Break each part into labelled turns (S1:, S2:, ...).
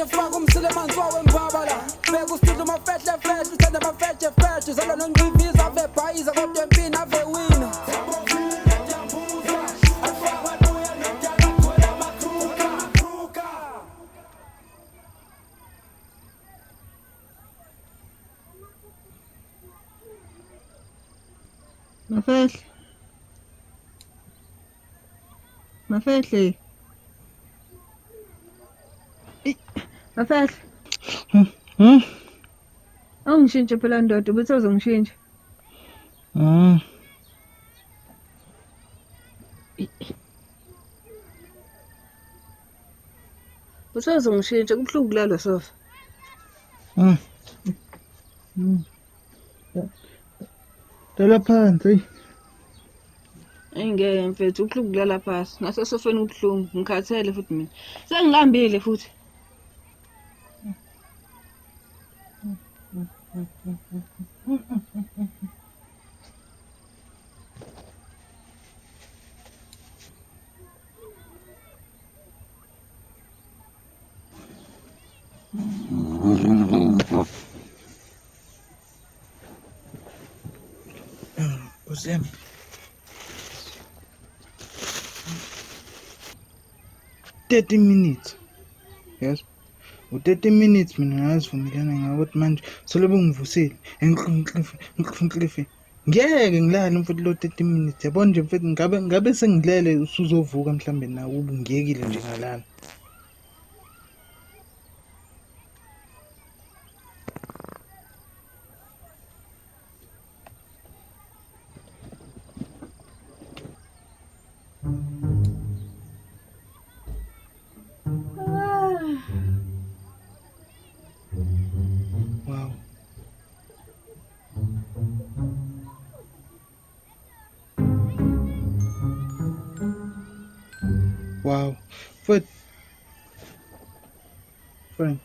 S1: Manje faka umsile manzi wawembabala. Bheka usitudla umafehle fehle uthanda amafehle fehle uzalwa nongciviza ave bhayiza kodwa empini ave wina.
S2: Mafehle. Mafehle. Eyi, Mafehle.
S3: Hmm?
S2: Awungishintshe phela ndoda, ubuthe uzongishintsha.
S3: Mm.
S2: Ubuthe uzongishintsha kubuhlungu kulalo sofa.
S3: Mm. Mm. Lala phansi. Eyi.
S2: Eyi ngeke mfethu kubuhlungu kulala phasi. Nasesofeni kubuhlungu. Ngikhathele futhi mina. Sengilambile futhi.
S3: Nkosi yami. 30 minutes. Yes. U-30 minutes mina ngazivumelana ngawo ukuthi manje solobe ngivusile ngiklife ngeke ngilale mfethu lo 30 minutes yabona nje mfethu ngabe ngabe sengilele usuzovuka mhlambe nawe ubungiyekile nje ngalala. Wow. Wow. But fine.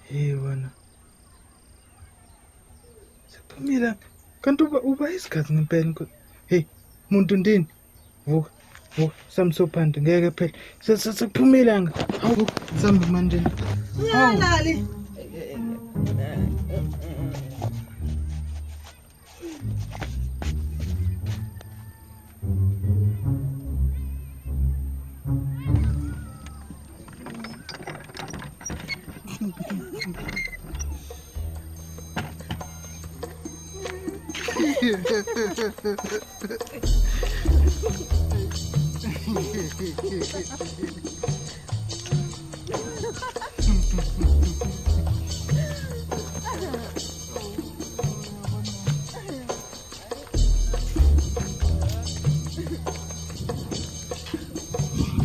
S3: Hey wena. Sekuphumile. Kanti uba uba isikhathi ngempela nko. Hey, muntu ndini. Vuka. Vuka. Samsophanda ngeke phela. Sekuphumile anga. Hawu, sambe manje. Hawu.
S2: Ungalali.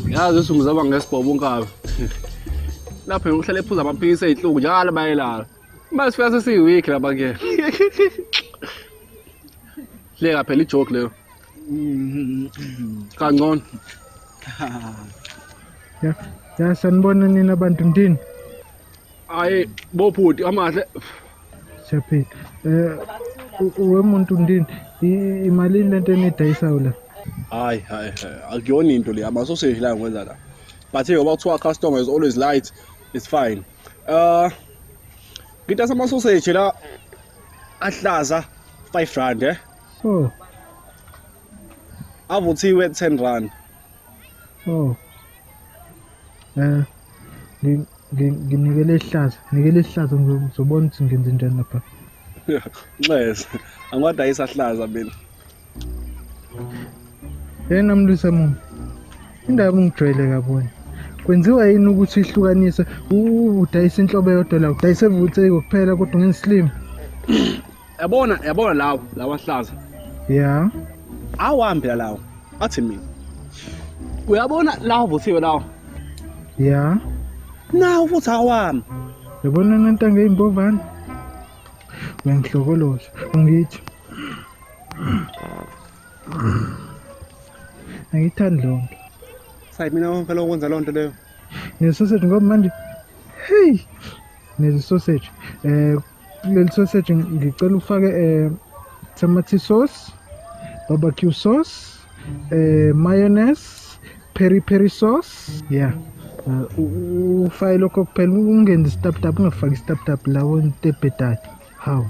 S4: Yazi usungizaba ngesibhobo unkabi. Lapho uhlale ephuza amaphilisi ey'nhlungu njalo bayelala. Uma sifika sesiyi-week lapha ke. Hleka phela ijoke leyo. Kangcono.
S3: Ya, ya sanibona nina bantu ndini.
S4: Hayi bobhuti amahle.
S3: Siyaphila. Eh we muntu ndini imalini lento enidayisayo la?
S4: Hayi hayi hayi, akuyona into le amasoseji la ngikwenza la. But hey ngoba kuthiwa customer is always light, it's fine. Ngidayisa amasoseji la ahlaza 5 rand eh.
S3: Oh,
S4: Avuthiwe 10 rand.
S3: oh. Eh nginikele ihlaza, nikele ihlaza ngizobona ukuthi ngenze njani lapha.
S4: Nxese, angiwadayisa ahlaza mina.
S3: Yena mlisa mumi. Indaba ungijwayele kabona. Kwenziwa yini ukuthi ihlukanise udayisa inhlobo eyodwa la udayisa evutheke kuphela kodwa ungenisilim.
S4: Yabona, yabona lawo, lawa ahlaza.
S3: Ya.
S4: Awami phela lawo. Athi mina. Uyabona lawo avuthiwe lawo.
S3: Ya.
S4: Nawo futhi awami.
S3: Yabona nantanga eyimbovane. Uyangihlokoloza. Angithi. Angiyithandi leyo nto.
S4: Sayi mina wonke lo kwenza leyo nto leyo.
S3: Ne-sausage ngoba manje hey nezi sausage kuleli sausage ngicela ufake tomato sauce, barbecue sauce, mayonnaise, peri peri sauce. Yeah. Ufake lokho kuphela ungenzi isitaputapu ungafaki isitaputapu la into ebhedayo. Hawu.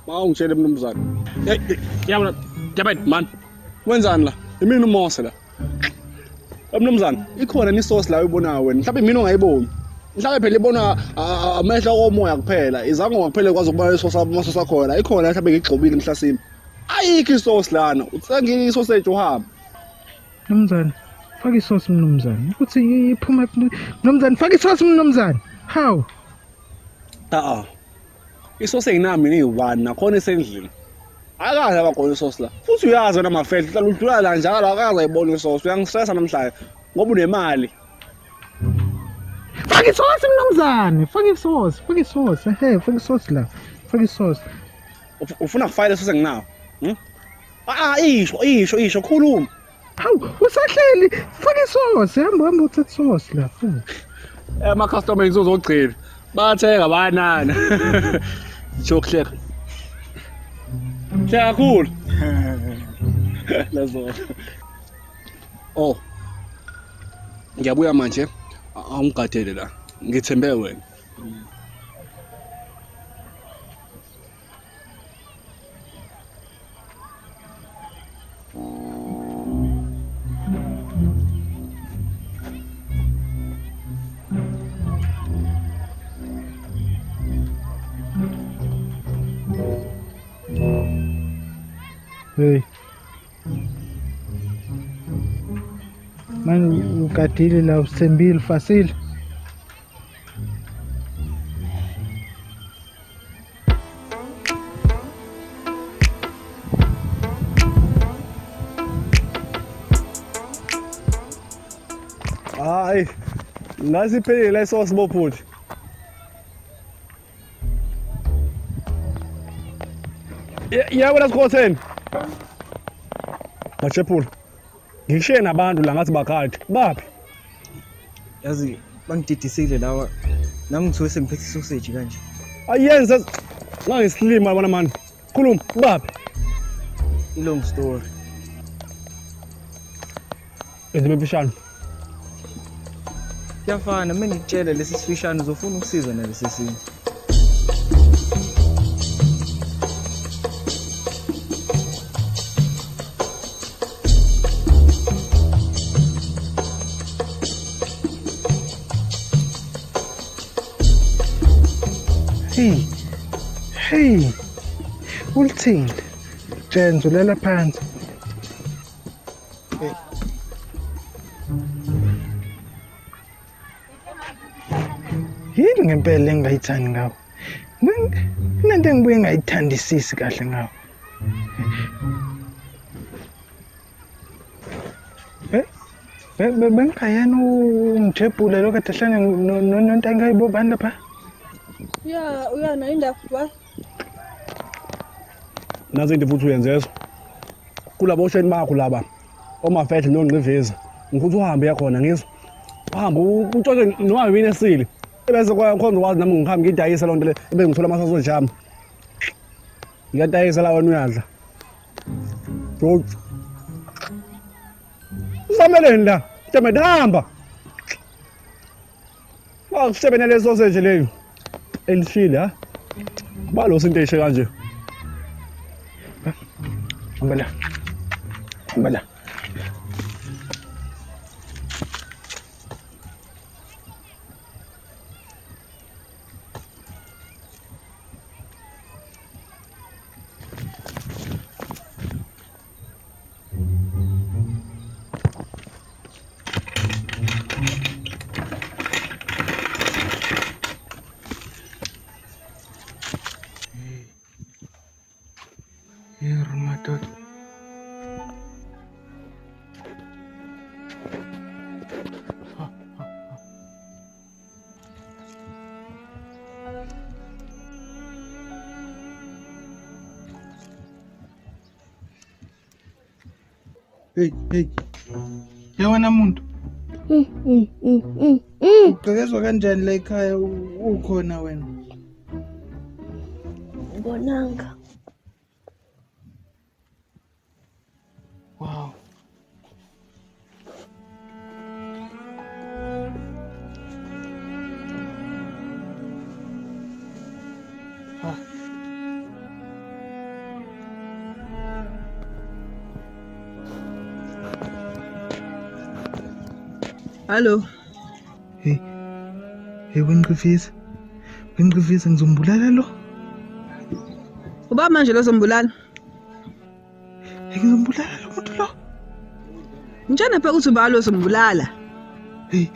S4: Ma ungitshele mnumzane. Hey, yabona, damn man. Wenzani la? Imini uMose la. Mnumzane, ikhona ni-sauce la oyibonayo wena. Mhlawumbe mina ongayiboni. Mhlawumbe phela ibona amehlo komoya kuphela. Izangoma kuphela kwazi ukubona isosi amasosi akhona. Ikhona mhlawumbe ngigxobile mhlasimbe. Ayikho isosi lana. Uthenga isoseji uhambe.
S3: Mnumzane, faka isosi mnumzane. Ukuthi iphuma mnumzane, faka isosi mnumzane. Hawu.
S4: A-a. Isosi enginami mina iyi-one nakhona isendlini. Akaze abakhona isosi la. Futhi uyazi wena mafehle, uhlala udlula la njalo akaze ayibone isosi. Uyangistressa namhlanje ngoba unemali.
S3: Faka isosi mnumzane, faka isosi, faka isosi. Ehe, faka isosi la. Faka isosi.
S4: Ufuna kufayela isosi enginawo? Hmm? Ah, isho, isho, isho, khuluma.
S3: Hawu, usahleli. Faka isosi, hamba hamba uthathe isosi la. Futhi.
S4: Ama-customer ngizozogcina. Bathenga bayanana. Sho kuhleka. Hleka kakhulu. Lezo. Oh. Ngiyabuya manje. Awungigadele la. Ngithembe wena.
S3: Hey. Manje ugadile la usithembile ufasile.
S4: Hayi. Nasi iphelile la isosi bobhuti. Yebo lasikhotheni. Machephula. Ngishiye nabantu la ngathi bagade. Baphi?
S5: Yazi bangididisile lawa. Nami ngithuke sengiphethe isoseji kanje.
S4: Ayenze ngangisilima yabona mani. Khuluma, baphi?
S5: I-long story.
S4: Indima emfishane.
S5: Kuyafana, uma ngikutshela lesi sifishane uzofuna ukusizwa nalesi esinye.
S3: Hey. Hey. Ulithini? Jenzo ulala phansi. Hey. Yini ngempela engingayithandi ngawo? Kunento engibuye ngayithandisisi kahle ngawo. Bengingayena ungithebhule lo kade hlangene nontangayi bobani lapha?
S2: Ya, uyana indaba ba.
S4: Nazi into futhi uyenzezo. Kulabo osheni bakho laba. Omafehle nongqiveza. Ngikuthi uhambe yakhona ngizwa. Uhambe untshontshe noma yini esile. Ebese kwakhona ukwazi nami ngihambe ngidayisa lonto le ebe ngithola amasasoji ami. Ngiyadayisa la wena uyadla. George. Usameleni la? Dammit, hamba. Wakusebena le sausage leyo. Elishile ha? Balo into eshe kanje.
S3: Hamba la. Hamba la. Madoda. Hey, hey. Ya wena muntu. Ugqekezwa kanjani la ekhaya ukhona wena?
S6: Ngibonanga.
S3: Wow. Ah.
S2: Hallo.
S3: Hey. Hey wengqifisa. Wengqifisa ngizombulala lo.
S2: Uba manje lozombulala.
S3: Hey ngizombulala lo muntu lo.
S2: Ngitshena phela ukuthi uba lozombulala.
S3: Hey.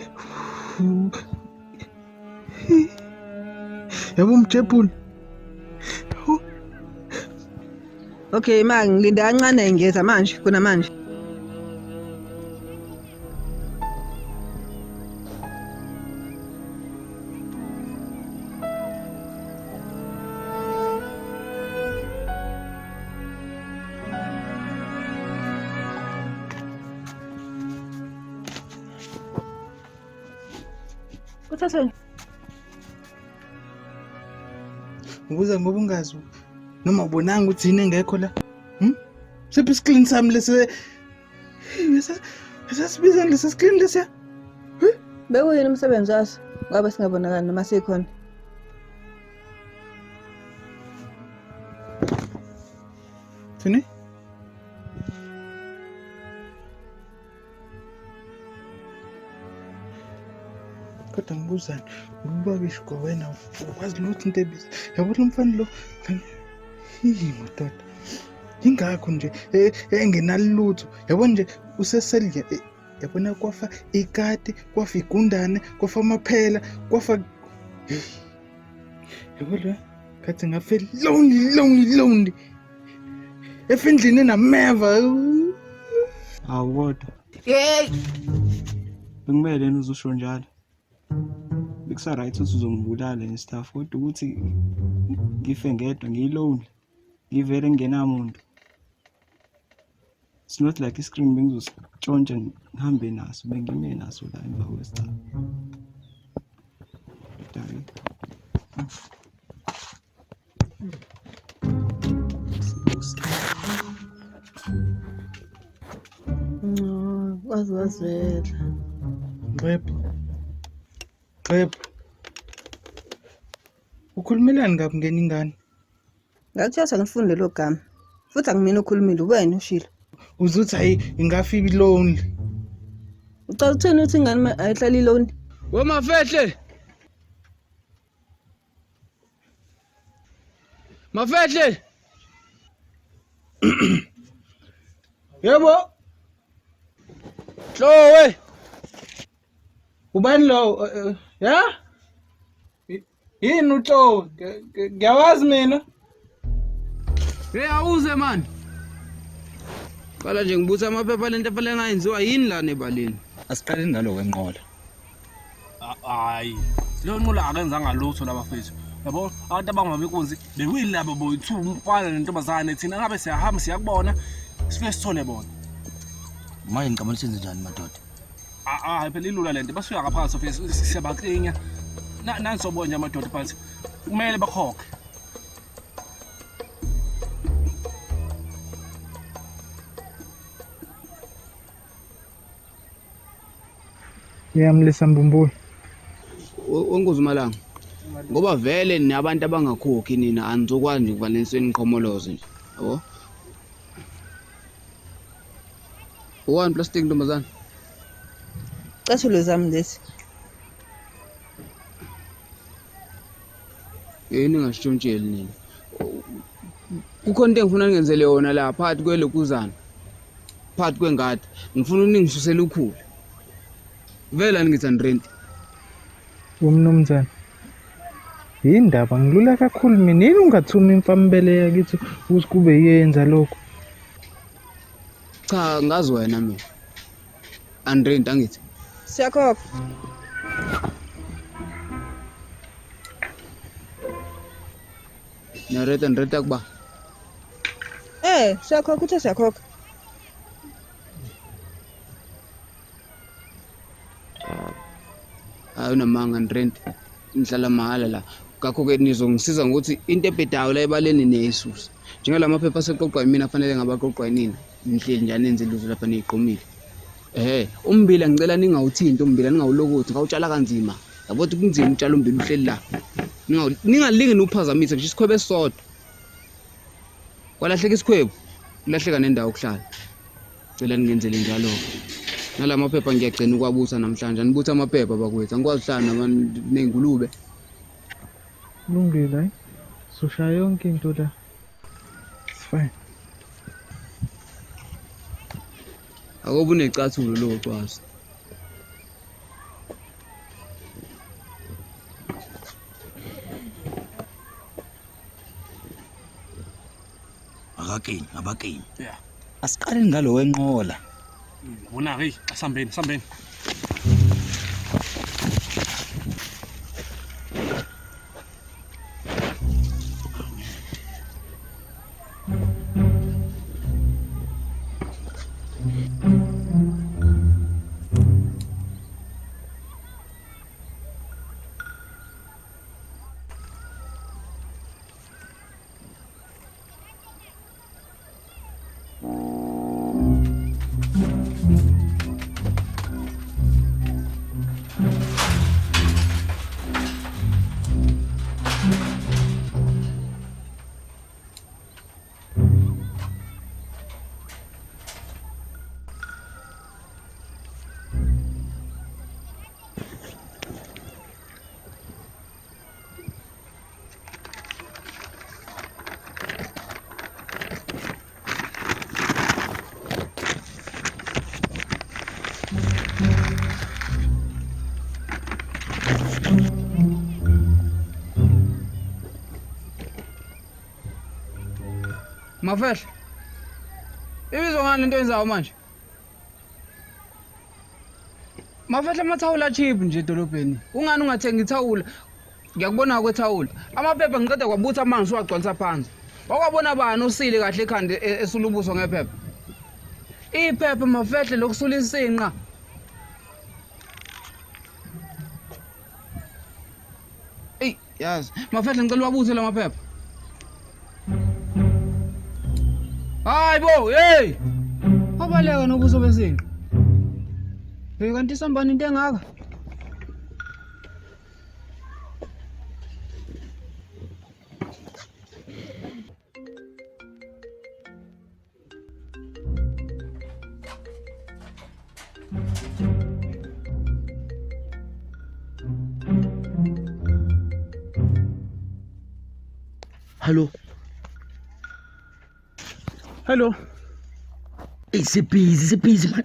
S3: Hey. Yabo umjebhula.
S2: Okay, ma ngilinda kancane ngiyeza manje, khona manje. Kuthatheni?
S3: Ngibuza ngoba ungazi noma ubonanga ukuthi yini engekho la. Hm? Siphi iscreen sami lesi? Esasibiza lesi screen lesiya?
S2: Bekuyini umsebenzi waso? Ngoba singabonakali noma sikhona.
S3: Thini? Kodwa ngibuzani, ubaba isho wena ukwazi lutho into ebiza. Yabo lo mfana lo. Hi madoda. Ingakho nje engenalutho. Yabo nje useselye yabona kwafa ikati, kwafa igundane, kwafa amaphela, kwafa yabo lo khathi ngafe lonely lonely lonely. Efendlini enameva.
S5: Hawu kodwa.
S2: Hey!
S5: Bekumele yena uzosho njalo. Bekusa right ukuthi uzongibulala and stuff kodwa ukuthi ngife ngedwa ngiyilonely. Ngivele ngingenamuntu. It's not like iscreen bengizositshontsha ngihambe naso, bengime naso la emva kwesicabha. Kodwa-ke
S2: No, waze wazwela.
S3: Xephu. Xephu. Ukhulumelani kabi ngena ingane?
S2: Ngakuthatha ngifuni lelo gama. Futhi angimina okhulumile, wena ushilo.
S3: Uzuthi hayi ingafi lonely.
S2: Ucela uthini uthi ingane ayihlali lonely?
S1: We Mafehle. Mafehle.
S3: Yebo.
S1: Hlowe.
S3: Ubani lo? Ya? Yini uTlowe? Ngiyawazi mina.
S1: Hey awuze man. Qala nje ngibutha amaphepha lento efanele ngayenziwa yini lana ebaleni.
S7: Asiqaleni ngalo wenqola.
S4: Hayi. Leyo nqola akenzanga lutho labafethu. Yabo abantu abangama inkunzi bekuyilabo boyi-2 umfana nentombazane thina ngabe siyahamba siyakubona sifike sithole bona.
S7: Manje ngicabanga senze njani madoda?
S4: Hayi phela ilula lento basuka ngaphansi sofike siyabaklinya. Nansobona nje amadoda phansi. Kumele bakhokhe.
S3: Ngiyamlisa mbumbulu.
S1: Wenkosi Malanga. Ngoba vele ninabantu abangakhokhi nina anizokwazi nje ukuvalenisa niqhomoloze nje. Yabo? Owani plastic ntombazana?
S2: Icathulo zami lesi.
S1: Yini ningasitshontsheli nina. Kukhona into engifuna ningenzele yona la phakathi kwelokuzana. Phakathi kwengadi. Ngifuna uningisusele ukhula. Vele angithi anirenti.
S3: Umnumzane. Yindaba ngilula kakhulu mina yini ungathuma imfambele yakithi ukuthi kube iyenza lokho.
S1: Cha ngazi wena mina. Anirenti angithi.
S2: Siyakhokha.
S1: Nirenta nirenta kuba.
S2: Siyakhokha uthe siyakhokha.
S1: Hayi unamanga rent nihlala mahhala la. Ngakho-ke nizongisiza ngokuthi into ebhedayo la ebaleni niyayisusa. Njengala maphepha aseqoqwa yimina afanele ngabe aqoqwa yinina. Nihleli nje anenze lutho lapha niyigqumile. Ehhe, ummbila ngicela ningawuthinti ummbila ningawulokothi ngawutshala kanzima. Yabo ukuthi kunzima ukutshala ummbila uhleli la. Ningalingi niwuphazamise ngisho isikhwebu esisodwa. Kwalahleka isikhwebu, kulahleka nendawo yokuhlala. Cela ningenzele njalo-ke. Nala maphepha ngiyagcina ukuwabutha namhlanje. Anibuthe amaphepha bakwethu. Angikwazi ukuhlala ney'ngulube.
S3: Kulungile hayi. Soshaya yonke into la. It's fine.
S1: Akobe unecathulo lowo cwazi.
S7: Akakeni, abakeni.
S4: Yeah.
S7: Asiqaleni ngalo wenqola.
S4: Yabona ke, asambeni, sambeni.
S1: Mafehla. Ibizwa ngani lento yenzayo manje? Mafehla amathawula cheap nje edolobheni. Kungani ungathengi ithawula? Ngiyakubona kwethawula. Amaphepha ngiqeda kwabutha amanzi uwagcwalisa phansi. Wakwabona bani usile kahle ekhanda e, esula ubuso ngephepha? Iphepha mafehle lokusula isinqa. Eyi, yazi. Mafehle ngicela uwabuthe la maphepha. Hayi bo, hey! Wabaleka nobuso besinqa. Hey kanti isambani into engaka?
S7: Hallo.
S4: Hello.
S7: Ey sibhizi sibhizi man.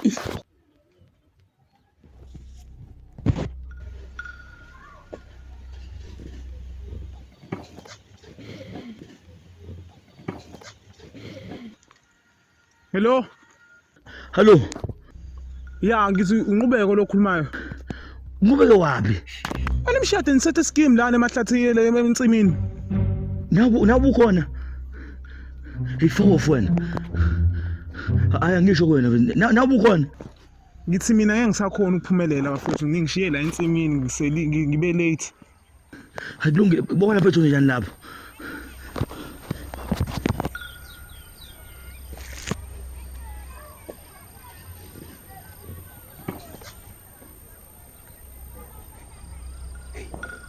S4: Hello.
S7: Hello.
S4: Ya ngithi unqubeko lokhulumayo.
S7: Unqubeko wapi?
S4: Alimshade nisethe scheme lana emahlathini ensimini.
S7: Nawu nawu khona. Hey fuck off wena. Hayi angisho kuwena nawu khona.
S4: Ngithi mina ngeke ngisakhona ukuphumelela bafethu ningishiye la ensimini ngiseli ngibe late.
S7: Hayi kulungile bona mfethu njani lapho.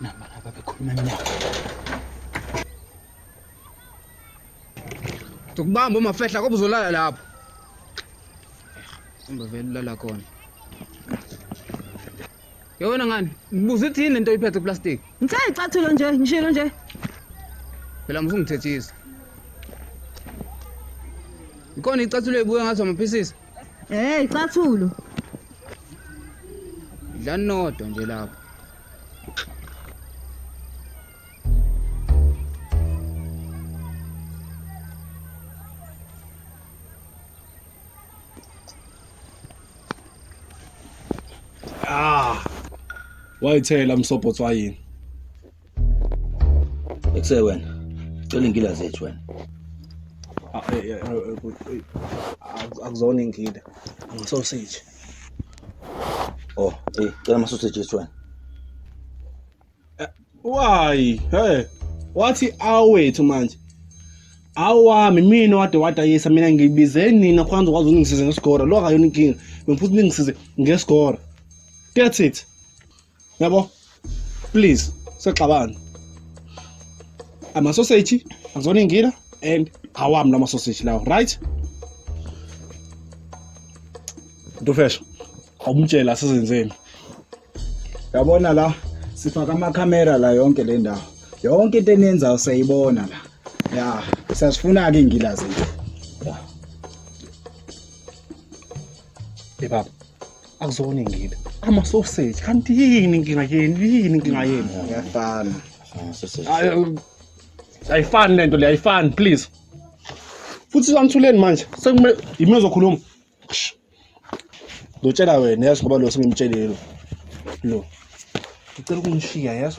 S3: Namba laba bekhuluma emnyango.
S1: Ngizokubamba umafehla ngoba uzolala lapho. Hamba vele ulala khona. Yewena ngani? Ngibuza ithi yini lento oyiphethe kuplastic?
S2: Ngithe icathulo nje, ngishilo nje.
S1: Phela musungithethisa. Ikhona icathulo ebuye ngathi amaphisisi.
S2: Eh, icathulo.
S1: Dlani nodwa nje lapho.
S4: Ah. Wayithela msobho tswayini.
S7: Ekuse wena. Cela ingila zethu wena.
S4: Ah, eh, eh, eh, akuzona ingila. Ama sausage.
S7: Oh, eh, cela ama sausage ethu wena.
S4: Why? Hey. Wathi awethu manje. Awami mina wade wadayisa mina ngibize nina kwanza ukwazi ungisize ngesigora. Lo akayona inkinga. Bengifuna ningisize ngesigora. Get it. Yabo? Please, sexabana. Ama sausage akuzona ingila and awami lama sausage lawo, right? Ntufesha. Awumtshela sizenzeni.
S5: Yabona la sifaka amakhamera la yonke le ndawo. Yonke into eniyenzayo siyayibona la. Ya, siyazifuna-ke iy'ngila zethu. Ya.
S4: Hey baba, akuzona iy'ngila. Ama-sausage, kanti yini inkinga yenu? Yini inkinga yenu?
S5: Kuyafana.
S4: Ayifani lento le, ayifani please. Futhi sanithuleni manje, sekumele yimi ozokhuluma. Ngizotshela wena yazi ngoba lo sengimtshelile lo. Lo. Ngicela ukunishiya yazi.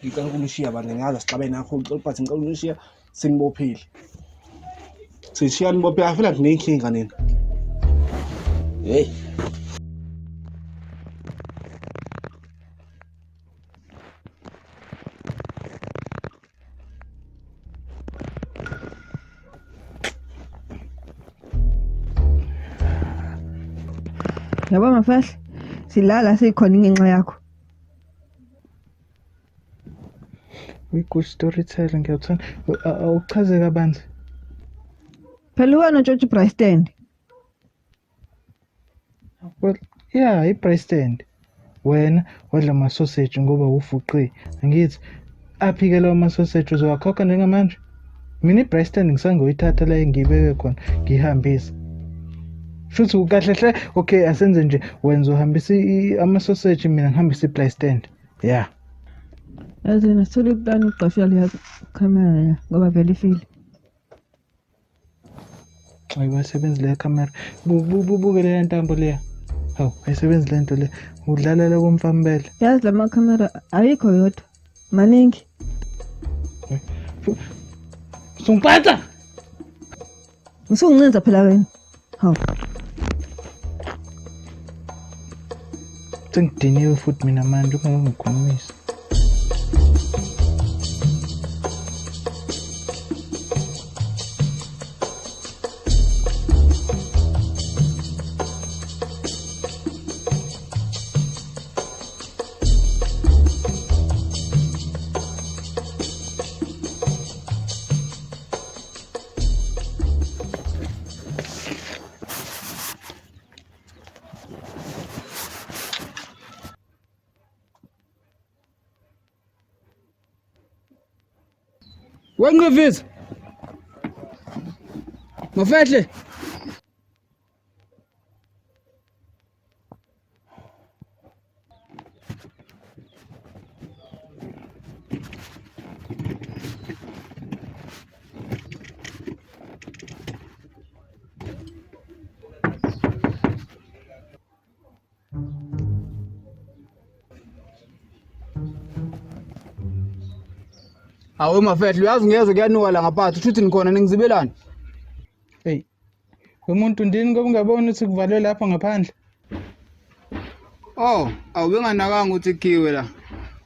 S4: Ngicela ukunishiya bandla ngiyazi sixabene nakho ngicela but ngicela ukunishiya senibophile. Sishiya nibophile I feel like ninenkinga nina.
S7: Hey.
S2: Yabo mafahla, silala sikhona ingenxa yakho.
S3: We-good storyteller ngiyakuthanda. Awuchaze kabanzi.
S2: Phela wena ntshontsha i-braai stand.
S3: Well, yeah, i-braai stand. Wena wadla ama-sausage ngoba ufuqile. Angithi aphi-ke lawo ma-sausage uzowakhokha njengamanje? Mina i-braai stand ngisangoyithatha la engiyibeke khona ngiyihambise. Shuthi kahle hle okay asenze nje wena uzohambisa ama-sausage mina ngihambise i-braai stand. Yeah.
S2: Yazi yena sithole iplani ukugqashula leya khamera leya ngoba vele ifile.
S3: Hayi basebenzi le camera. Buke leya ntambo leya. Hawu, ayisebenzi le nto le. Udlala la komfambela.
S2: Yazi la makhamera ayikho yodwa. Maningi.
S3: Sungiphatha.
S2: Usungincinza phela wena. Hawu.
S3: Sengidiniwe futhi mina manje ungeke ngikhulumise.
S1: Wenqivisa. Mafehle. Awu mafehle uyazi ngiyezwa kuyanuka la ngaphathi usho ukuthi nikhona ningizibelani.
S3: Hey. Umuntu ndini ngoba ungaboni ukuthi kuvalwe lapha ngaphandle.
S1: Oh, awubenganakanga ukuthi kukhiwe la.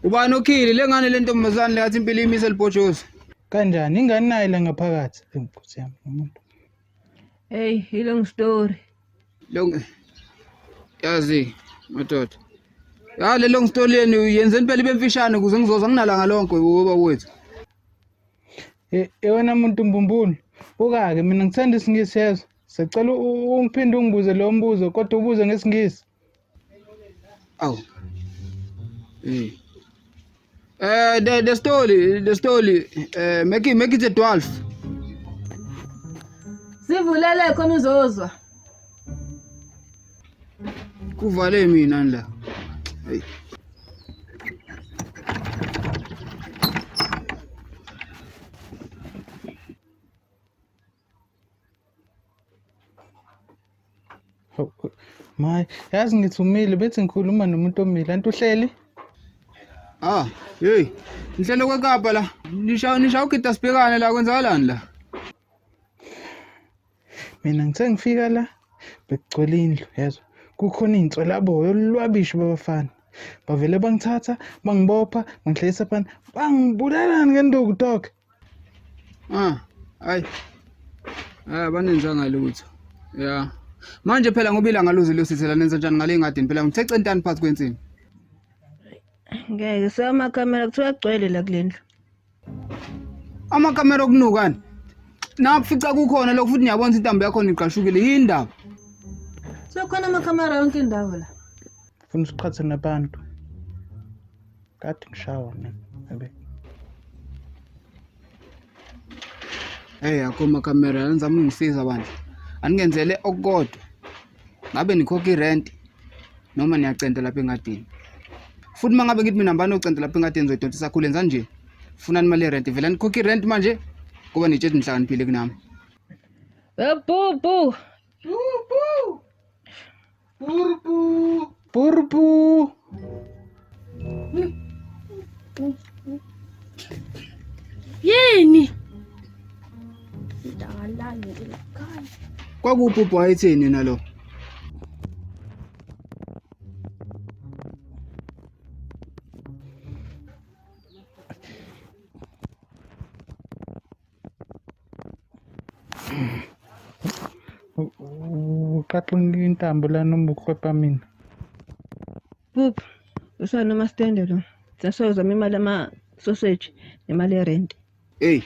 S1: Ubani okhile le ngane le ntombazane le yathi impilo imise libhojozi.
S3: Kanjani ingane nayo la ngaphakathi? Eyi, Nkosi yami umuntu.
S2: Hey, i-long story.
S1: Long yazi madoda. Ya le long story yenu yenzeni phela ibe mfishane ukuze ngizozwa nginalanga lonke ubaba wethu.
S3: Eh wena muntu mbumbulu. Buka-ke mina ngithanda isingisi yezwa. Sicela ungiphinde ungibuze lo mbuzo kodwa ubuze ngesingisi.
S1: Awu. Eh. Eh the story make it a 12.
S2: Sivulele khona uzozwa.
S1: Kuvale mina la. Hey.
S3: Maye, yazi ngithi umile bethi ngikhuluma nomuntu omile anti uhleli.
S1: Ah, hey. Ngihlelo kweKapa la. Nisha nisha ugida sibhekane la kwenzakalani la?
S3: Mina ngithe ngifika la bekugcwele indlu yezwa. Kukhona iy'nswelaboya olwabishi babafana. Bavele bangithatha, bangibopha, bangihlalisa phansi, bangibulala ngenduku dog.
S1: Ah, hayi. Hayi abanenzanga lutho. Ya. Manje phela ngoba ilanga luze liyosithela nenza njani ngale ngadini phela ngithe centani phakathi kwensimi.
S2: Ngeke sewamakhamera kuthiwa agcwele la kule ndlu.
S1: Amakamera okunukani. Nakufica kukhona lokho futhi niyabona ukuthi intambo yakhona igqashukile yini indaba?
S2: Sekhona amakhamera yonke indawo la.
S3: Funa usiqhathe nabantu. Kade ngishawa mina. Abe.
S1: Hey akho amakhamera nizama ungisiza bandla. Aningenzele okukodwa. Ngabe nikhokha irent noma niyacenta lapha engadini. Futhi mangabe ngithi mina ngibani ocenta lapha engadini ngizoyidontisa kakhulu yenza nje. Funani imali yerent vele nikhokha irent manje kuba nitshe nihlakaniphile kunami.
S2: Bhu bhu.
S3: Bhu Burbu. Burbu.
S6: Yini?
S1: Kwakuphi wayetheni nalo?
S3: Uqaqa intambo la noma uklwepa mina.
S2: Bhubu, usana nomastende lo. Sasozama imali ama sausage nemali yerent.
S1: Hey.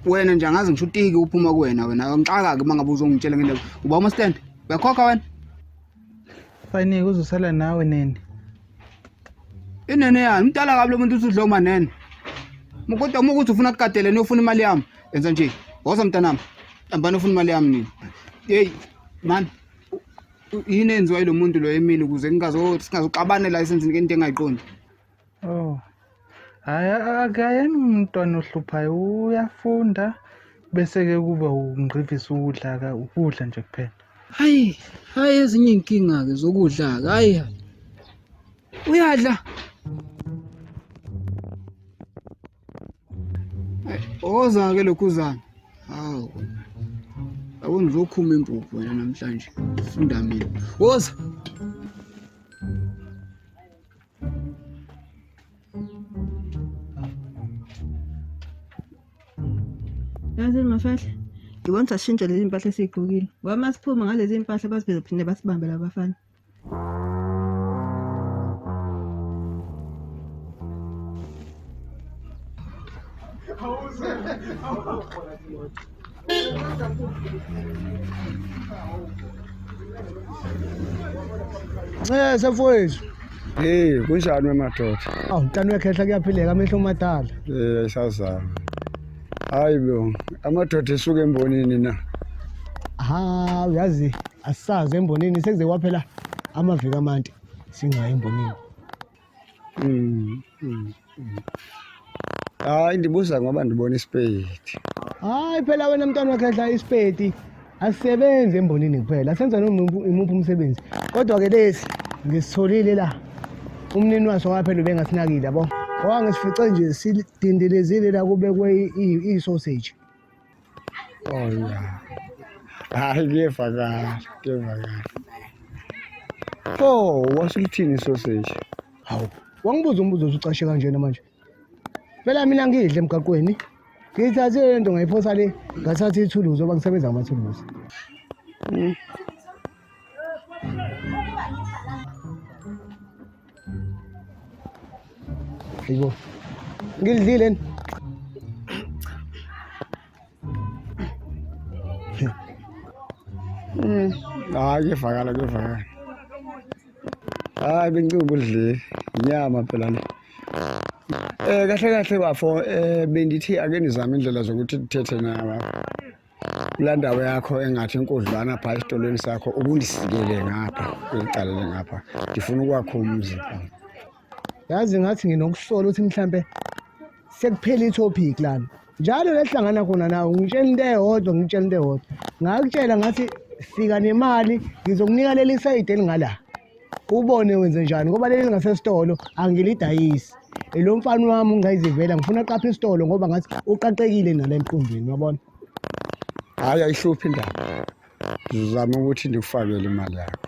S1: Wena nje angazi ngisho utiki uphuma kuwena wena ngixaka ke mangabe uzongitshela ngendaba. Uba uma stand. Uyakhokha wena?
S3: Fanike uzosala nawe nene.
S1: Inene yani umdala kabi lo muntu uthi udla omanene. Kodwa uma ukuthi ufuna kugadele niyofuna imali yami enza nje. Woza mntanami. Hambani ufuna imali yami nini. Hey man yini enziwa yilo muntu lo emini ukuze ngingazo singazoxabana la esenzini into engayiqondi.
S3: Oh. Hayi akayena umntwana ohluphayo uyafunda bese-ke kuba ungqivisa ukudla ka ukudla nje kuphela.
S1: Hayi, hayi ezinye inkinga ke zokudla ke. Hayi. Uyadla. Oza ke lokhuzana. Hawu. Yabo ngizokhuma impuphu wena namhlanje. Funda mina. Woza.
S2: Yazi mafahle, ngibona ukuthi asishintshe lezi mpahla esiy'gqokile. Ngoba uma siphuma ngalezi mpahla bazophinde basibambe laba bafana.
S8: Ncese mfowethu.
S9: Hey, kunjani wemadoda?
S8: Awu mntana wekhehla kuyaphileka amehlo madala.
S9: Eh, sazama. Hayi bo, amadoda esuke embonini na.
S8: Ha, uyazi asisazi embonini sekuze kwaphela amaviki amanti singayi embonini.
S9: Mm. mm, mm. Hayi ndibuza ngoba ndibona isipedi.
S8: Hayi phela wena mntwana wakhehla isipedi asisebenzi embonini kuphela senza noma imuphi umsebenzi. Kodwa ke lesi ngisitholile la. Umnini waso waphela ubengasinakile yabo. Ngoba ngisifice nje sidindilizile la kubekwe i-sausage.
S9: Oh ya. Hayi kuyevakala, kuyevakala. Oh, wasulithini isoseji?
S8: Hawu, wangibuza umbuzo usucashe kanjena manje. Phela mina ngidle emgaqweni. Ngiyithathe le nto ngayiphosa le, ngathatha ithuluzi ngoba ngisebenza ngamathuluzi. Hayibo. Ngilidlile ni?
S9: Hayi kuyevakala, kuyevakala. Hayi bengicinga ubudlile. Inyama phela le. Eh kahle kahle bafo eh bendithi ake nizame indlela zokuthi ndithethe nawe. Kulaa ndawo yakho engathi inkudlwana phaa esitolweni sakho ubundisikele ngapha kweli cala ngapha ndifuna ukwakha umzi phaa.
S8: Yazi ngathi nginokusola ukuthi mhlambe sekuphela i-topic lana. Njalo lehlangana khona nawe ngitshela into eyodwa ngitshela into eyodwa. Ngakutshela ngathi fika nemali ngizokunika leli sayidi elingala. Ubone wenze njani ngoba leli lingasesitolo angilidayisi. Lo mfana wami ungayizivela ngifuna aqaphe isitolo ngoba ngathi uqaqekile nale mqumbini uyabona.
S9: Hayi ayihluphi indaba. Ngizama ukuthi ndikufakele imali yakho.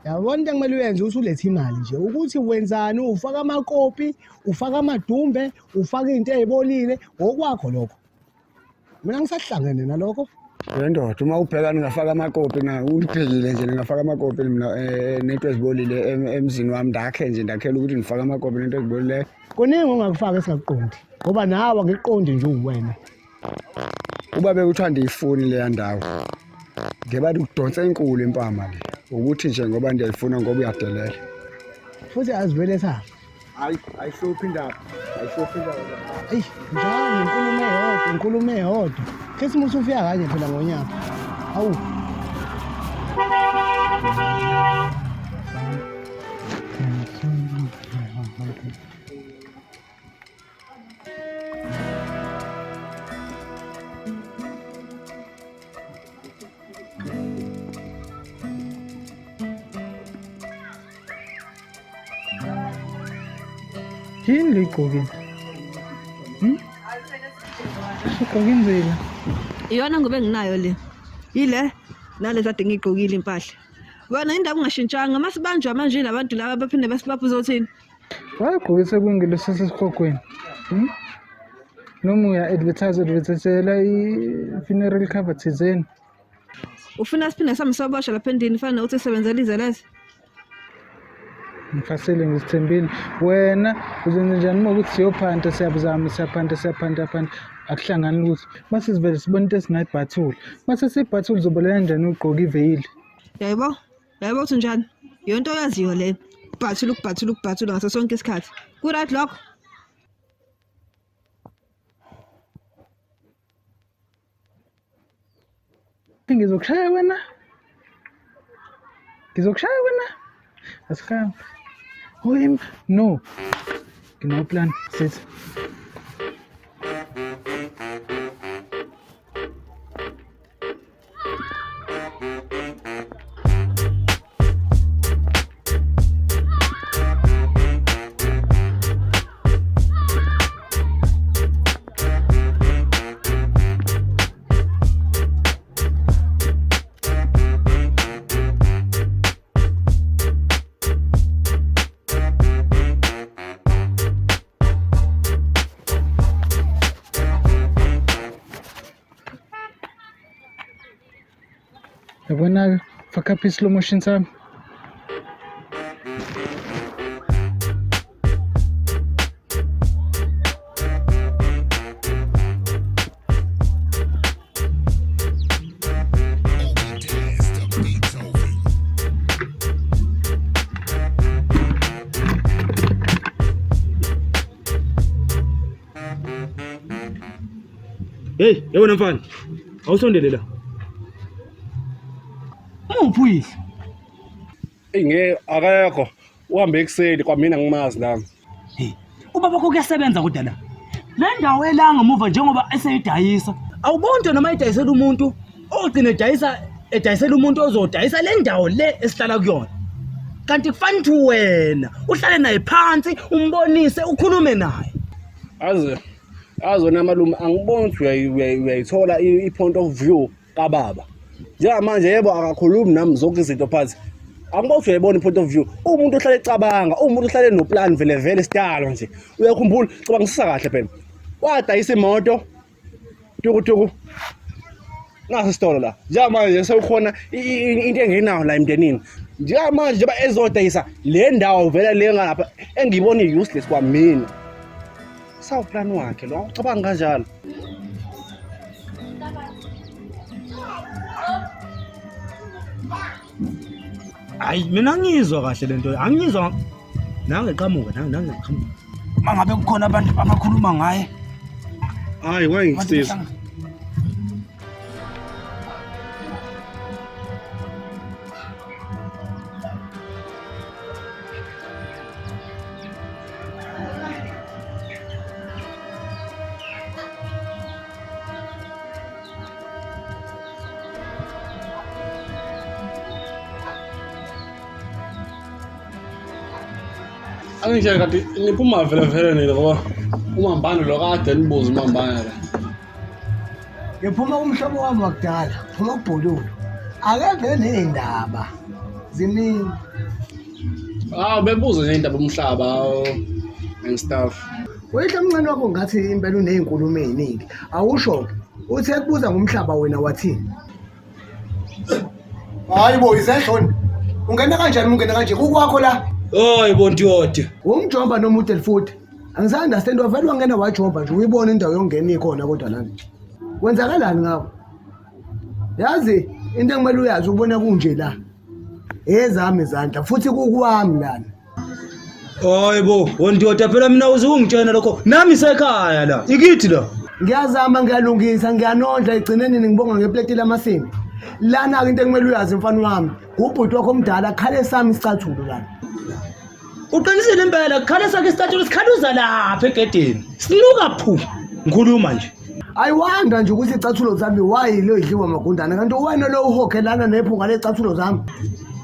S8: Yabona into ekumele uyenze ukuthi ulethe imali nje ukuthi wenzani ufaka amakopi ufaka amadumbe ufaka izinto ezibolile ngokwakho lokho. Mina ngisahlangene nalokho.
S9: Le ndoda uma ubheka ningafaka amakopi na uyibhekile nje ningafaka amakopi mina eh, nento ezibolile emzini wami ndakhe nje ndakhela ukuthi ngifake amakopi nento ezibolileyo.
S8: Kuningi ongakufaka esingakuqondi ngoba nawe angikuqondi nje uwena.
S9: Uba bekuthiwa ndiyifuni leya ndawo ngeba ndikudonsa enkulu impama le ukuthi nje ngoba ndiyayifuna ngoba uyadelela.
S8: Futhi azivele sami.
S9: Hayi ayihluphi indaba ayihluphi indaba.
S8: Eyi njalo inkulumo eyodwa inkulumo eyodwa. Khisimusi ufika kanye phela ngonyaka. Hawu.
S3: Yini le igqokile? Hmm? Ugqoke inzila.
S2: Iyona ngoba enginayo le. Yile nalezi ade ngiyigqokile impahla. Wena indaba ungashintshanga masibanjwa manje labantu laba baphinde basibapha uzothini?
S3: Wayegqokise kwingilo sesesihogweni. Hmm? Noma uya advertise advertisela i-funeral cover thizeni.
S2: Ufuna siphinde sami soboshwa lapha endlini fana nokuthi sisebenzela ize lezi.
S3: Ngifasile ngizithembile. Wena uzenze njani uma ukuthi siyophanta siyabuzama siyaphanta siyaphanta phanta akuhlangani lutho. Mase sivele sibona into esingayibhathula. Mase siyibhathula uzobolela kanjani ugqoke iveyili?
S2: Yebo. Yebo uthi njani? Yonto oyaziyo le. Kubhathula ukubhathula ukubhathula ngaso sonke isikhathi. Ku right lokho?
S3: Ngizokushaya wena. Ngizokushaya wena. Asihambe. Hoyim no. Nginawo plan sithi. Yabona-ke faka up i-slow motion sami.
S7: Hey, yewena mfana. Awusondele la. Muphi uyihlo?
S4: Eyi ngeke akekho. Uhambe ekuseni kwamina ngimazi nami.
S7: Hey, ubaba wakho kuyasebenza kodwa la. Le ndawo elanga muva njengoba eseyidayisa. Awuboni noma edayisela umuntu ogcina edayisa edayisela umuntu ozodayisa le ndawo le esihlala kuyona. Kanti kufanele ukuthi wena uhlale naye phansi umbonise ukhulume naye.
S4: Aze azi wena malume angiboni ukuthi uyayithola i-point of view kababa. Njengamanje yebo akakhulumi nami zonke izinto phansi. Angiboni ukuthi uyayibona i-point of view. Umuntu ohlale ecabanga, umuntu ohlale enoplan vele vele sidalo nje. Uyakhumbula, cabangisisa kahle phela. Wadayisa imoto tukutuku nasi isitolo la njengamanje sekukhona into engenayo la emndenini njengamanje njengoba ezodayisa le ndawo vele le ngalapha engiyibona i-useless kwamina sawuplan wakhe lo awucabangi kanjalo
S7: Hayi mina angiyizwa kahle lento angiyizwa nangeqhamuka nangeqhamuka uma ngabe kukhona abantu abakhuluma ngaye
S4: hayi wayengisiza Angitshela kanti niphuma vele vele nina ngoba umambane lo kade nibuza umambane la.
S8: Ngiphuma kumhlobo wami wakudala, phuma kubhololo. Akeve ney'ndaba ziningi.
S4: Ah, bebuza nje indaba omhlaba and stuff.
S8: Uyihlo omncane wakho ngathi impela uney'nkulumo ey'ningi. Awusho-ke, uthi ekubuza ngomhlaba wena wathini? Hayi bo, izehloni. Ungena kanjani uma ungena kanje? Kukwakho la.
S7: Hayi bo Ntiyode.
S8: Umjomba noma udelfuthi. Angisa-understand wavele wangena wajomba nje uyibona indawo yokungena ikhona kodwa lana. Kwenzakalani ngakho? Yazi into ekumele uyazi ubona kunje la. Ezami izandla futhi kukwami lana.
S7: Hayi bo, wondoda phela mina uze ungitshena lokho. Nami sekhaya la. Ikithi la.
S8: Ngiyazama ngiyalungisa ngiyanondla egcineni ngibonga ngepleti lamasimba. Lana-ke into ekumele uyazi mfana wami, ngubhuti wakho omdala khale sami isicathulo lana.
S7: Uqinisile impela kukhale sakhe isicathulo sikhaluza lapha egedeni. Sinuka phu. Ngikhuluma nje.
S8: Ayiwanda nje ukuthi icathulo zami wayi lo idliwa amagundane kanti uwena lo uhogelana nephunga lecathulo zami.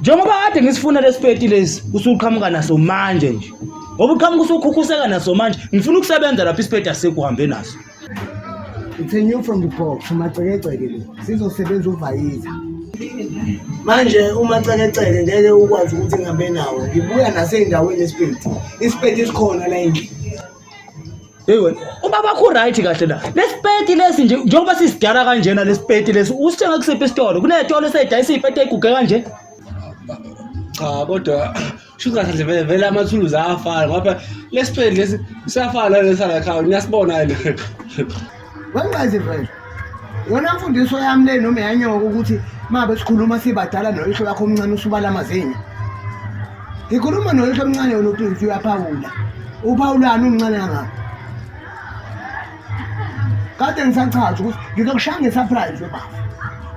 S7: Njengoba kade ngisifuna lesipeti lesi usuqhamuka naso manje nje. Ngoba uqhamuka usukhukhuseka naso manje ngifuna ukusebenza lapha isipeti asekuhambe naso.
S8: It's a new from the box umacekeceke le. Sizosebenza uvayiza. Manje umacekeceke ngeke ukwazi ukuthi ngihambe nawo. Ngibuya naseyindaweni esipeti. Isipeti sikhona la endlini.
S7: Hey wena, ubaba wakho right kahle la. Lesipeti lesi nje njengoba sisidala kanjena lesipeti lesi usithenga kusiphi isitolo? Kunetolo esayidayisa iy'peti ey'guge kanje?
S4: Cha kodwa shuthi kahle nje vele vele amathuluzi ayafana ngoba lesipedi lesi siyafana nalesala ekhaya niyasibona yini.
S8: Wenqazi vele. Yona mfundiso yami le noma yanyoko ukuthi mabe sikhuluma sibadala noyihlo wakho omncane usubala amazinyo. Ngikhuluma noyihlo omncane wena uthi uyaphawula. Uphawulani umncane kangaka? Kade ngisachaza ukuthi ngizokushaya nge-surprise webaba.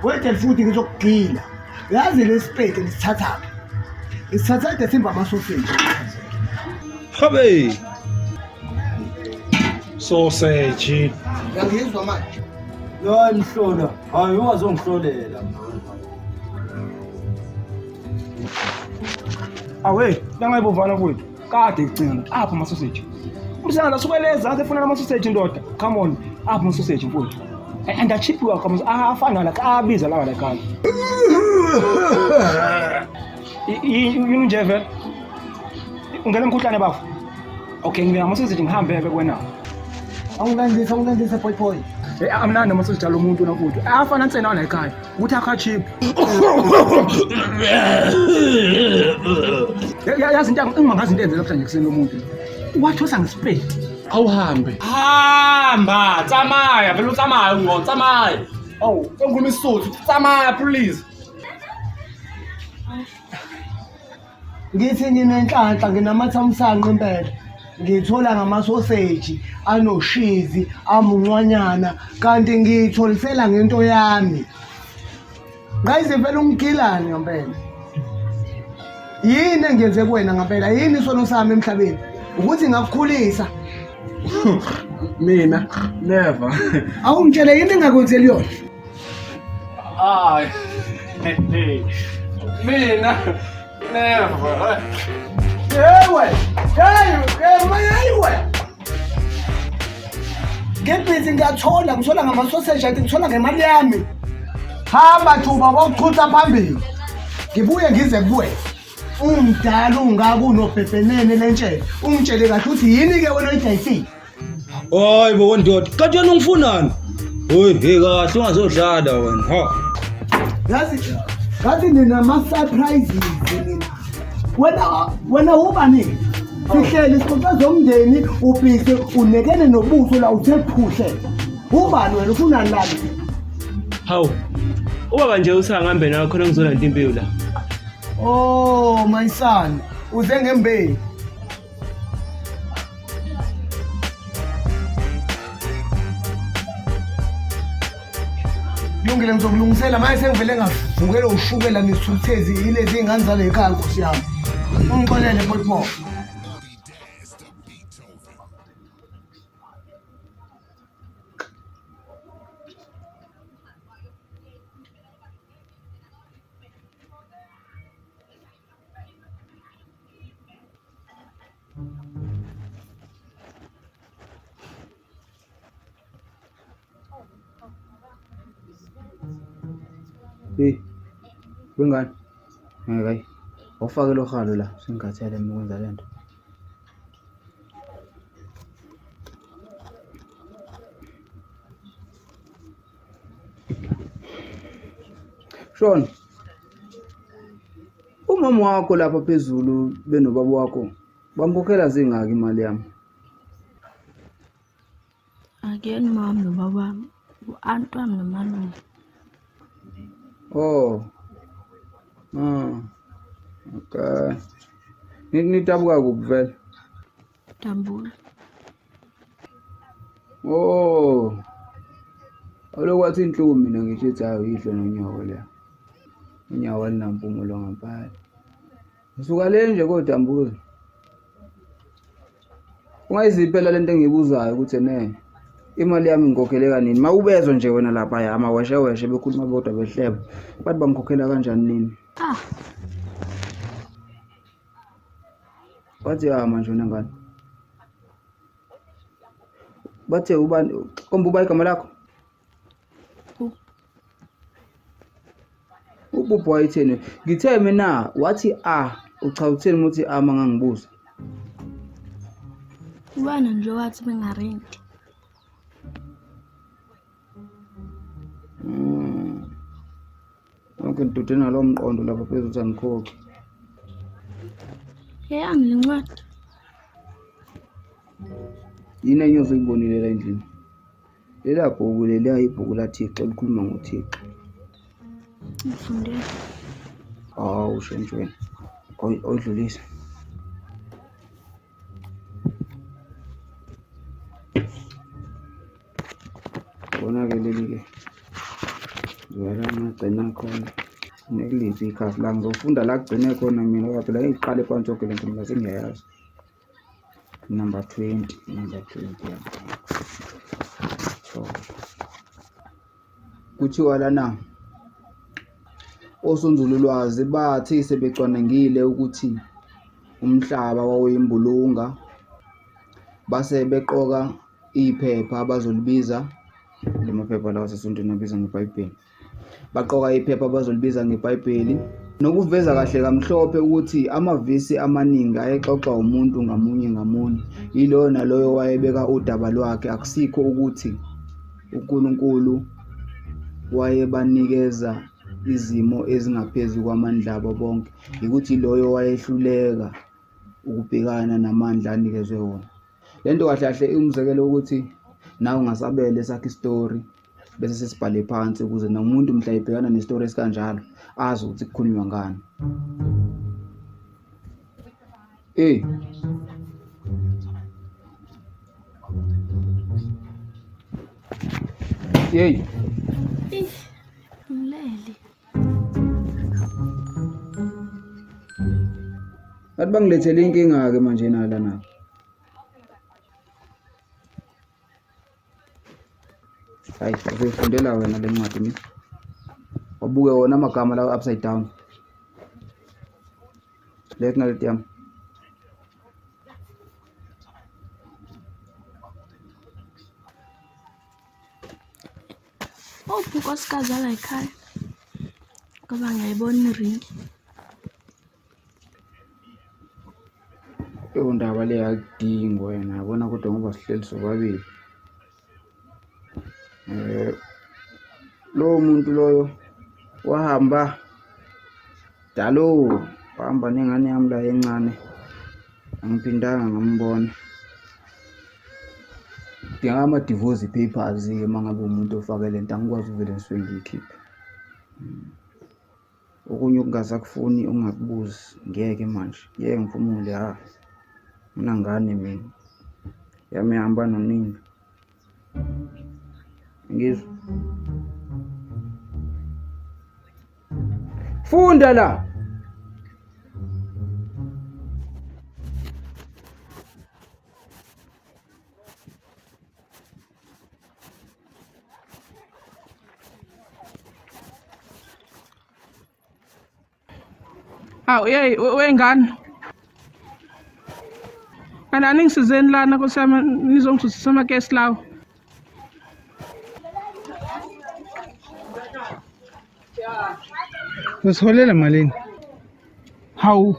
S8: Wedel futhi ngizokugila. Yazi lesipedi ngisithathaphi? Ngisithatha ede simba amasoseji.
S7: Habe.
S4: Sausage.
S8: Uyangizwa manje?
S7: Hayi mhlola, hayi ungazongihlolela.
S5: Awe, langayibovana kwethu. Kade ngicinga ukuthi apha amasoseji. Umsana suke leza ngathi efuna amasoseji ndoda. Come on, apha amasoseji mfowethu. And achiphiwa come afana la abiza lawa la ekhaya. Yini nje vele? Ungena emkhuhlane bafo. Okay, ngine amasoseji ngihambe ke kuwena.
S8: Awunandisa, awunandisa boy boy.
S5: Eh amnandi amasoseji alo muntu nafuthi. Afana nsena la ekhaya. Ukuthi akha cheap. Yazi into engimangazi into enze namhlanje kuseni lomuntu. Wathosa ngesipedi.
S4: Awuhambe. Hamba, tsamaya, vele utsamaya ngqo, tsamaya. Awu, engikhuluma isiSuthu, tsamaya please.
S8: Ngithi nginenhlanhla nginamathamsanqa impela. Ngithola ngamasoseji anoshizi amuncwanyana kanti ngiyitholisela ngento yami. Ngayize vele ungigilani ngempela. Yini engiyenze kuwena ngempela? Yini isono sami emhlabeni? Ukuthi ngakukhulisa.
S4: Mina never.
S8: Awungitshele yini engakwenzeli yona?
S4: Ay. Mina never.
S8: Yewe! Hey, hey, mayewe! Ngebhizi ngiyathola, ngithola ngamasoseji athi ngithola ngemali yami. Hamba Juba bokuchutha phambili. Ngibuye ngize kuwe. Umdala ungaka unobhebhenene lentshele. Ungitshele kahle ukuthi yini ke wena oyidayisile.
S7: Hayi bo ndoda, kanti wena ungifunani? Hey, hey kahle ungazodlala wena. Ha.
S8: Yazi ngathi nina ama surprises nina. Wena wena ubani? Sihleli sixoxa zomndeni ubhise unekene nobuso la uthe phuhle. Ubani wena ufunani lana?
S10: Hawu. Ubaba nje usangihambe nawe khona ngizolanda imbewu la.
S8: Oh my son, uze ngembewu. Kulungile ngizokulungisela manje sengivele ngavukela ushukela nesithukuthezi yilezi iy'ngane zale ekhaya nkosi yami. Ungixolele Popo.
S10: Hey.
S1: Wengane. Ngeke hayi. Awufake lo halo la, sengikhathele mina ukwenza le nto. Shona. Umama wakho lapha phezulu benobaba wakho bamkhokhela zingaki imali yami?
S6: Akuyena umama nobaba wami, u-anti wami nomalume.
S1: Oh. Ah. Okay. Nidabuka kuphi vele?
S6: Tambula.
S1: Oh. Aloku wathi inhluku mina ngisho ithi hayi uyihlo nonyoko leya. Unyawo alinampumulo ngampela. Ngisuka le nje kodambuza. Ungayiziphi phela lento engiyibuzayo ukuthi ene imali yami ngikhokhele kanini? Mawubezwa nje wena lapha ya amawesheweshe bekhuluma bodwa behleba. Bathi bangikhokhela kanjani nini?
S6: Ah.
S1: Wathi ya manje wena ngane. Bathe ubani komba uba igama lakho? Ububho wayetheni? Ngithe mina wathi a ucha utheni uma uthi a mangangibuza.
S6: Wena nje wathi bengarenti.
S1: Mm. Yonke ngidude nalowo mqondo lapha phezulu ukuthi angikhokhi.
S6: Eyami le ncwadi.
S1: Yini enye osuyibonile la endlini? Lela bhuku leliya ibhuku laThixo elikhuluma ngoThixo.
S6: Ngifunde.
S1: Hawu shentshweni. Oyidlulise. Yabona-ke leli-ke ngizwela ngagcina khona nekuliphi ikhasi la ngizofunda la kugcine khona mina ngoba phela ngiqale phansi yonke lento mina sengiyayazi. Number 20, number 20 ya. So kuthiwa lana osonzululwazi bathi sebecwaningile ukuthi umhlaba wawuyimbulunga base beqoka iphepha abazolibiza lamaphepha lawa asesontweni abiza ngeBhayibheli. Baqoka iphepha abazolibiza ngeBhayibheli nokuveza kahle kamhlophe ukuthi amavesi amaningi ayexoxwa umuntu ngamunye ngamunye yiloyo naloyo wayebeka udaba lwakhe akusikho ukuthi uNkulunkulu wayebanikeza izimo ezingaphezu kwamandla abo bonke yikuthi loyo wayehluleka ukubhekana namandla anikezwe wona le nto kahle kahle iwumzekelo wokuthi nawe ungasabela esakho isitori bese sesibhale phansi ukuze nomuntu mhla ebhekana nesitori esikanjalo azi ukuthi kukhulunywa ngani. Ey. Yey.
S6: Ngilele.
S1: Bathi bangilethele inkinga-ke manje nala na. Hayi, uzoyifundela wena le ncwadi mina. Wabuke wona amagama lawa upside down. Le kunaleti yami.
S6: Uphi unkosikazi wala ekhaya? Ngoba ngiyayibona iringi.
S1: Leyo ndaba le akudingi wena yabona kodwa ngoba sihleli sobabili. Eh lowo muntu loyo wahamba dalo wahamba nengane yami la encane angiphindanga ngambona. Kudingeka ama-divorce papers-ke uma ngabe umuntu ofake le nto angikwazi ukuvele ngisuke ngiyikhiphe. Okunye okungasakufuni ungakubuzi ngeke manje ngeke ngiphumule ha nginangane mina yami ihamba nonina ngizwa funda la.
S11: Hawu yeyi wengane. Kanti aningisizeni lana nkosi yami nizongisusisa amakesi lawo.
S3: Usiholela malini?
S11: Hawu,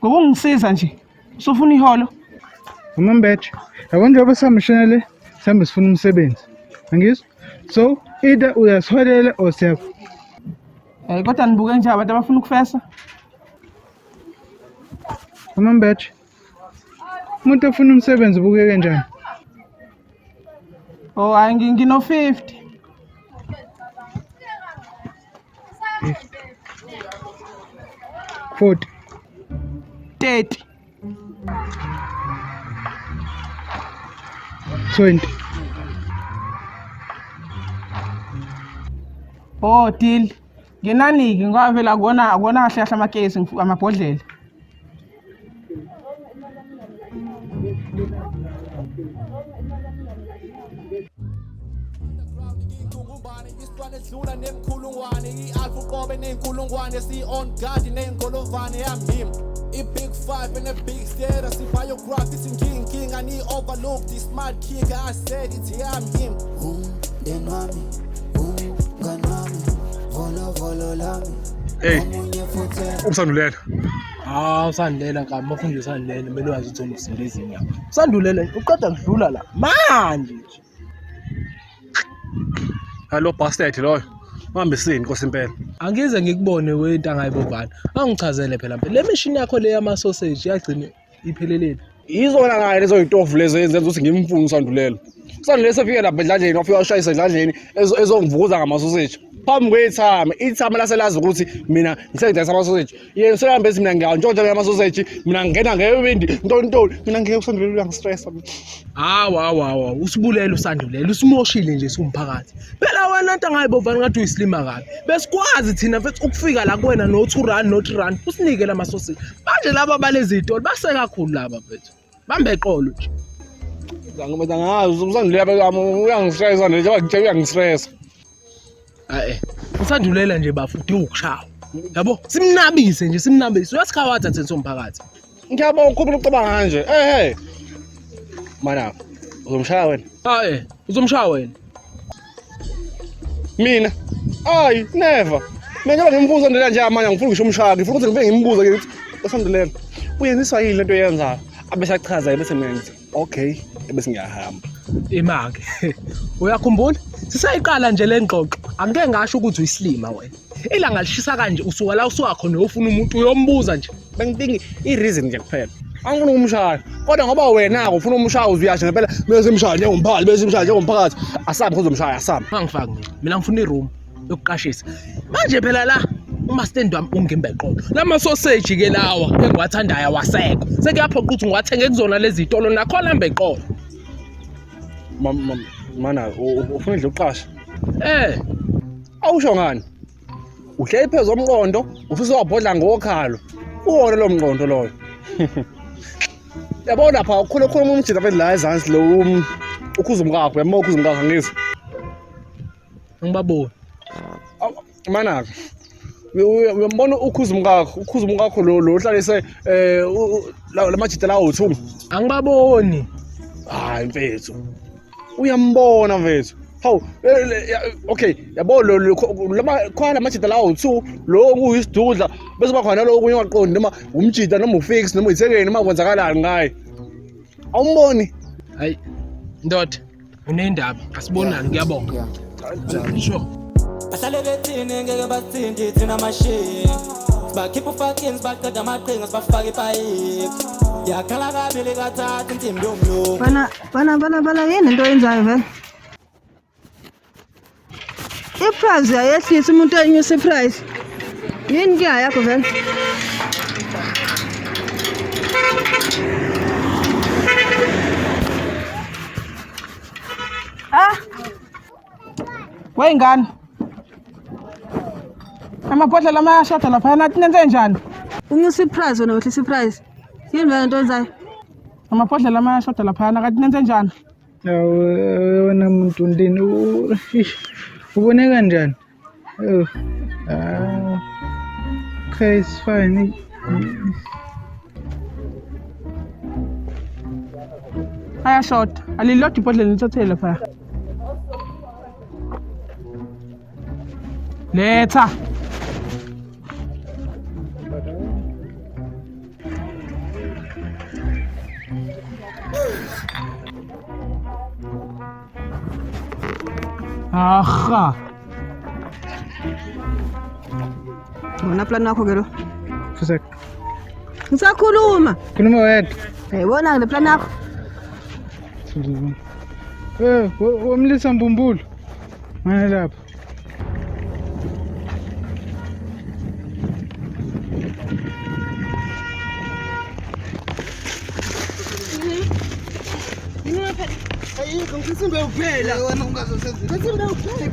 S11: ngokungisiza nje usufuna iholo.
S3: Umambeje, yabo njengoba sihamba le, sihambe sifuna umsebenzi. Angizwa? So either uyasiholela or siya
S11: Kodwa nibuke nje abantu abafuna ukufesa.
S3: Umambeje. Umuntu ofuna umsebenzi ubukeke njani?
S11: Oh, hayi ngino 50.
S3: 40.
S11: 30.
S3: 20.
S11: Oh, deal. Ngenani-ke ngoba phela akuwona akuwona kahle kahle amakesi amabhodlela.
S12: Edlula nemkhulungwane i-alfa uqobe ney'nkulungwane si-on guard ney'ngolovane yamhim i-big five and a big status i-biography sinkinkinga ni-overlooked i-smart kicker I said it yeah I'm him.
S13: Umndeni wami, umngani wami, volovolo lami.
S4: Hey,
S13: Omunye futhi
S4: usandulela.
S10: Ah, usandulela nkabi, uma ufuna usandulela kumele wazi ukuthi umzile izinyawo. Usandulela uqeda kudlula la manje nje.
S4: Hello bastard loyo. Uhambisini inkosi impela.
S10: Angize ngikubone wentanga ayibovana. Angichazele phela phela. Le mishini yakho le yama sausage yagcine ipheleleni.
S4: Izona ngayo lezo yitofu lezo ezenza ukuthi ngimfune usandulela. Usandulela sefike lapha edladleni wafika washayisa edladleni ezongivukuza ngamasoseji. Phambi kwethama, ithama laselazi ukuthi mina ngisengidayisa amasoseji. Yena usehambe ethi mina ngiyawantshontsha mina amasoseji, mina ngingena ngewindi, ntontoni. Mina ngeke usandulela uyangistressa.
S10: Hawu hawu hawu, usibulele usandulela, usimoshile nje siwumphakathi. Phela wena ntanga ayibovana ngathi uyisilima kabi. Besikwazi thina mfethu ukufika la kuwena no 2 rand no 3 rand usinike lama sausage. Manje laba balezi zitolo base kakhulu laba mfethu. Bambe eqolo nje.
S4: Angazi usandulela phela uyangistressa nje, njengoba ngitshela uyangistressa.
S10: Eh, usandulela nje bafu udinga ukushawa. Yabo, simnabise nje simnabise. Uyasikhawatha thina somphakathi.
S4: Ngiyabonga ukhuphula ucabanga kanje. Eh hey. Mana, uzomshaya wena?
S10: Ah eh, uzomshaya wena.
S4: Mina? Ayi, never. Mina njengoba ngimbuza usandulela nje amanye angifuni ngisho umshaya, ngifuna ukuthi ngibe ngimbuza ngithi usandulela. Uyenziswa yini lento oyenzayo? Abese achaza bese mina ngithi okay, ebese ngiyahamba.
S10: Imake. Uyakhumbula? Sisayiqala nje le ngxoxo. Angike ngasho ukuthi uyisilima wena. Ilanga lishisa kanje usuka la usuka khona uyofuna umuntu uyombuza nje.
S4: Bengidinga i-reason nje kuphela. Angifuni ukumshaya. Kodwa ngoba wena-ke ufuna umshaya uzuyasho ngempela bese imshaya njengomphakathi bese imshaya njengomphakathi. Asabi uzomshaya asabi.
S10: Angifaki mina. Mina ngifuna i-room yokuqashisa. Manje phela la umastendi wami ungimbe eqolo. Lama sausage ke lawa engiwathandayo awasekho. Sekuyaphoqa ukuthi ngiwathenge kuzona lezi zitolo nakhona ambe eqolo.
S4: Mana ufuna indlu yokuqasha?
S10: Eh.
S4: Awusho ngani? Uhleli phezu komqondo, ufisa wabhodla ngokhalo. Uwona lo mqondo loyo. Yabona pha ukhula khuluma umjita mfethu la ezansi lo ukhuza umkakho, uyambona ukhuza umkakho angizwa.
S10: Angibaboni.
S4: Mana uyambona ukhuza umkakho, ukhuza umkakho lo lo uhlalise lamajita lawo u2.
S10: Angibaboni.
S4: Hayi mfethu. Uyambona mfethu. Hawu, okay, yabo lo lama khona amajita lawo u2 lo kuyisidudla bese ba khona lo okunye ongaqondi noma umjita noma ufix noma uyithekeni noma kwenzakalani ngaye. Awumboni?
S10: Hayi. Ndoda, unendaba. Asibonani, ngiyabonga. Sure.
S13: Bahlale bethini ngeke bathinte thina mashini. Sibakhipha ufakini sibaqeda amaqhinga sibafake ipayipi. Yakhala kabili kathathu insimbi yomlungu.
S2: Bana bana bana bana yini into oyenzayo vele? I-price uyayehlisa umuntu enyusa i-price. Yini inkinga yakho vele?
S11: Ah. Weyingane. Amabhodlela amayashoda lapha nathi nenze njani?
S2: Unyusa i-price wena wehlisa i-price. Yini vele into oyenzayo?
S11: Amabhodlela amayashoda lapha kanti nenze njani?
S3: Awu, wena muntu ndini ubone kanjani? Oh, ah, okay, it's fine.
S11: Ayashoda. Alilodwa ibhodlela nithathele lapha. Letha.
S10: Aha.
S2: Wona plan wakho ke lo.
S3: Fusek.
S2: Ngisakhuluma.
S3: Khuluma wedwa.
S2: Uyayibona le plan yakho?
S3: Eh, womlisa mbumbulu. Mana lapha.
S14: Ayikho ngifisa imbewu kuphela. Wena ungazosenza. Ngifisa imbewu kuphela.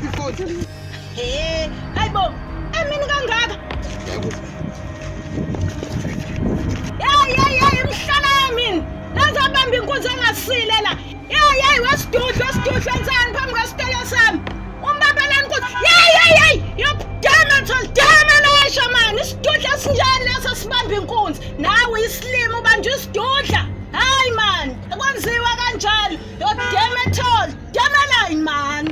S15: He, hayibo, emini kangaka. Hey hey hey, imhlala yami. Lazabamba inkunzi engasile la. Hey hey, wesidudla wesidudla enzani phambi kwesitolo sami. Umbambelani inkunzi. Hey hey hey, you damn it, damn it, man. Isidudla sinjani leso sibamba inkunzi? Nawe isilima ubanja isidudla. Hayi man, akwenziwa kanjalo. You damn it all. Damn it man.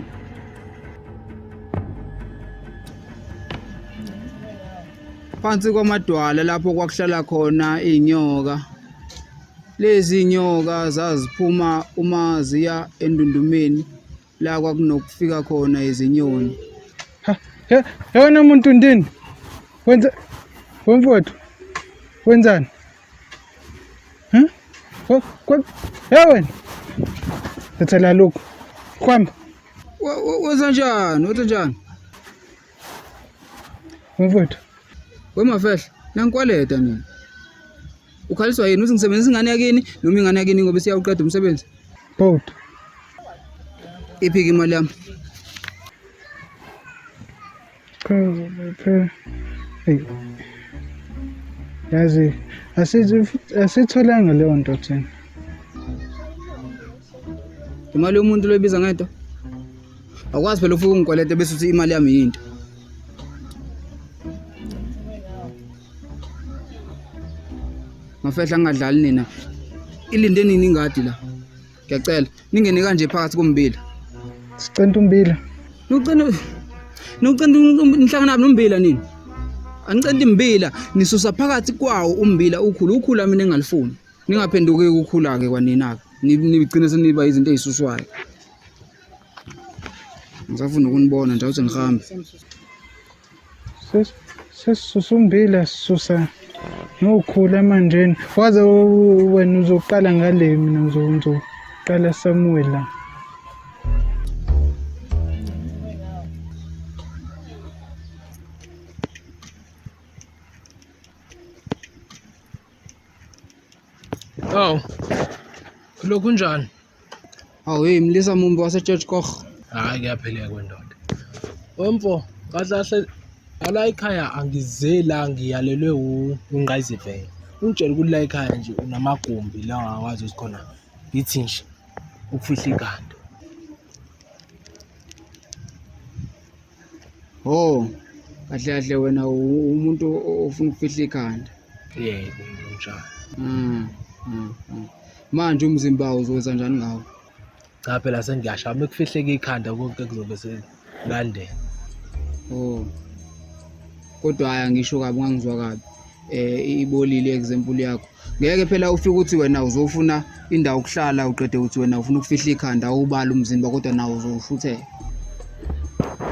S1: Phansi kwamadwala lapho kwakuhlala khona iy'nyoka. Lezi nyoka zaziphuma uma ziya endundumeni la kwakunokufika khona izinyoni.
S3: He, wena muntu ndini. Wenza wemfowethu. Wenzani? Huh? Kwa He wena. Lethela lokhu. Hamba.
S1: Wenza njani? Wenza njani?
S3: Mfowethu.
S1: Wemafehla, nangikwaleta mina. Ukhaliswa yini uthi ngisebenzisa ingane yakini noma ingane yakini ngoba isiyawuqeda umsebenzi?
S3: Both.
S1: Iphi-ke imali yami?
S3: Phela. Hey. Yazi asitholanga leyo nto thina.
S1: Imali yomuntu loyibiza ngento? Awukwazi phela ufike ungikwelete bese uthi imali yami yinto. Mafehla ngingadlali nina. Ilinde nini ingadi la? Ngiyacela ningene kanje phakathi kombila.
S3: Sicela umbila.
S1: Nucela nucela nihlangana nombila nini? Anicela imbila nisusa phakathi kwawo umbila ukhulu ukhula mina engalifuni. Ningaphenduki ukukhula ke kwanina ke. Nigcine seniba izinto ezisuswayo. Ngisafuna ukunibona nje awuthi ngihambe.
S3: Sesisusa umbila sisusa nokhula manjena. Waze wena uzoqala ngale mina ngizoqala somewhere la.
S10: Oh. Lokhu njani?
S1: Awu hey mlisa mumbi wase Church Koch.
S10: Hayi kuyapheleka kwendoda. Wemfo, kahle kahle ala ekhaya angizela ngiyalelwe ungqayizivele. Ungitshela ukuthi la ekhaya nje unamagumbi la ongakwazi ukuthi khona ngithi nje ukufihla ikhanda.
S1: Oh, kahle kahle wena umuntu ofuna ukufihla ikhanda.
S10: Yebo, kunjalo.
S1: Manje umzimba uzowenza njani ngawo?
S10: Cha phela sengiyasha uma kufihleka ikhanda konke kuzobe sekulandela.
S1: Oh. Kodwa hhayi angisho kabi ungangizwa kabi. Ibolile example yakho. Ngeke phela ufike ukuthi wena uzofuna indawo yokuhlala uqede uthi wena ufuna ukufihla ikhanda awubala umzimba kodwa nawo uzowushuthela.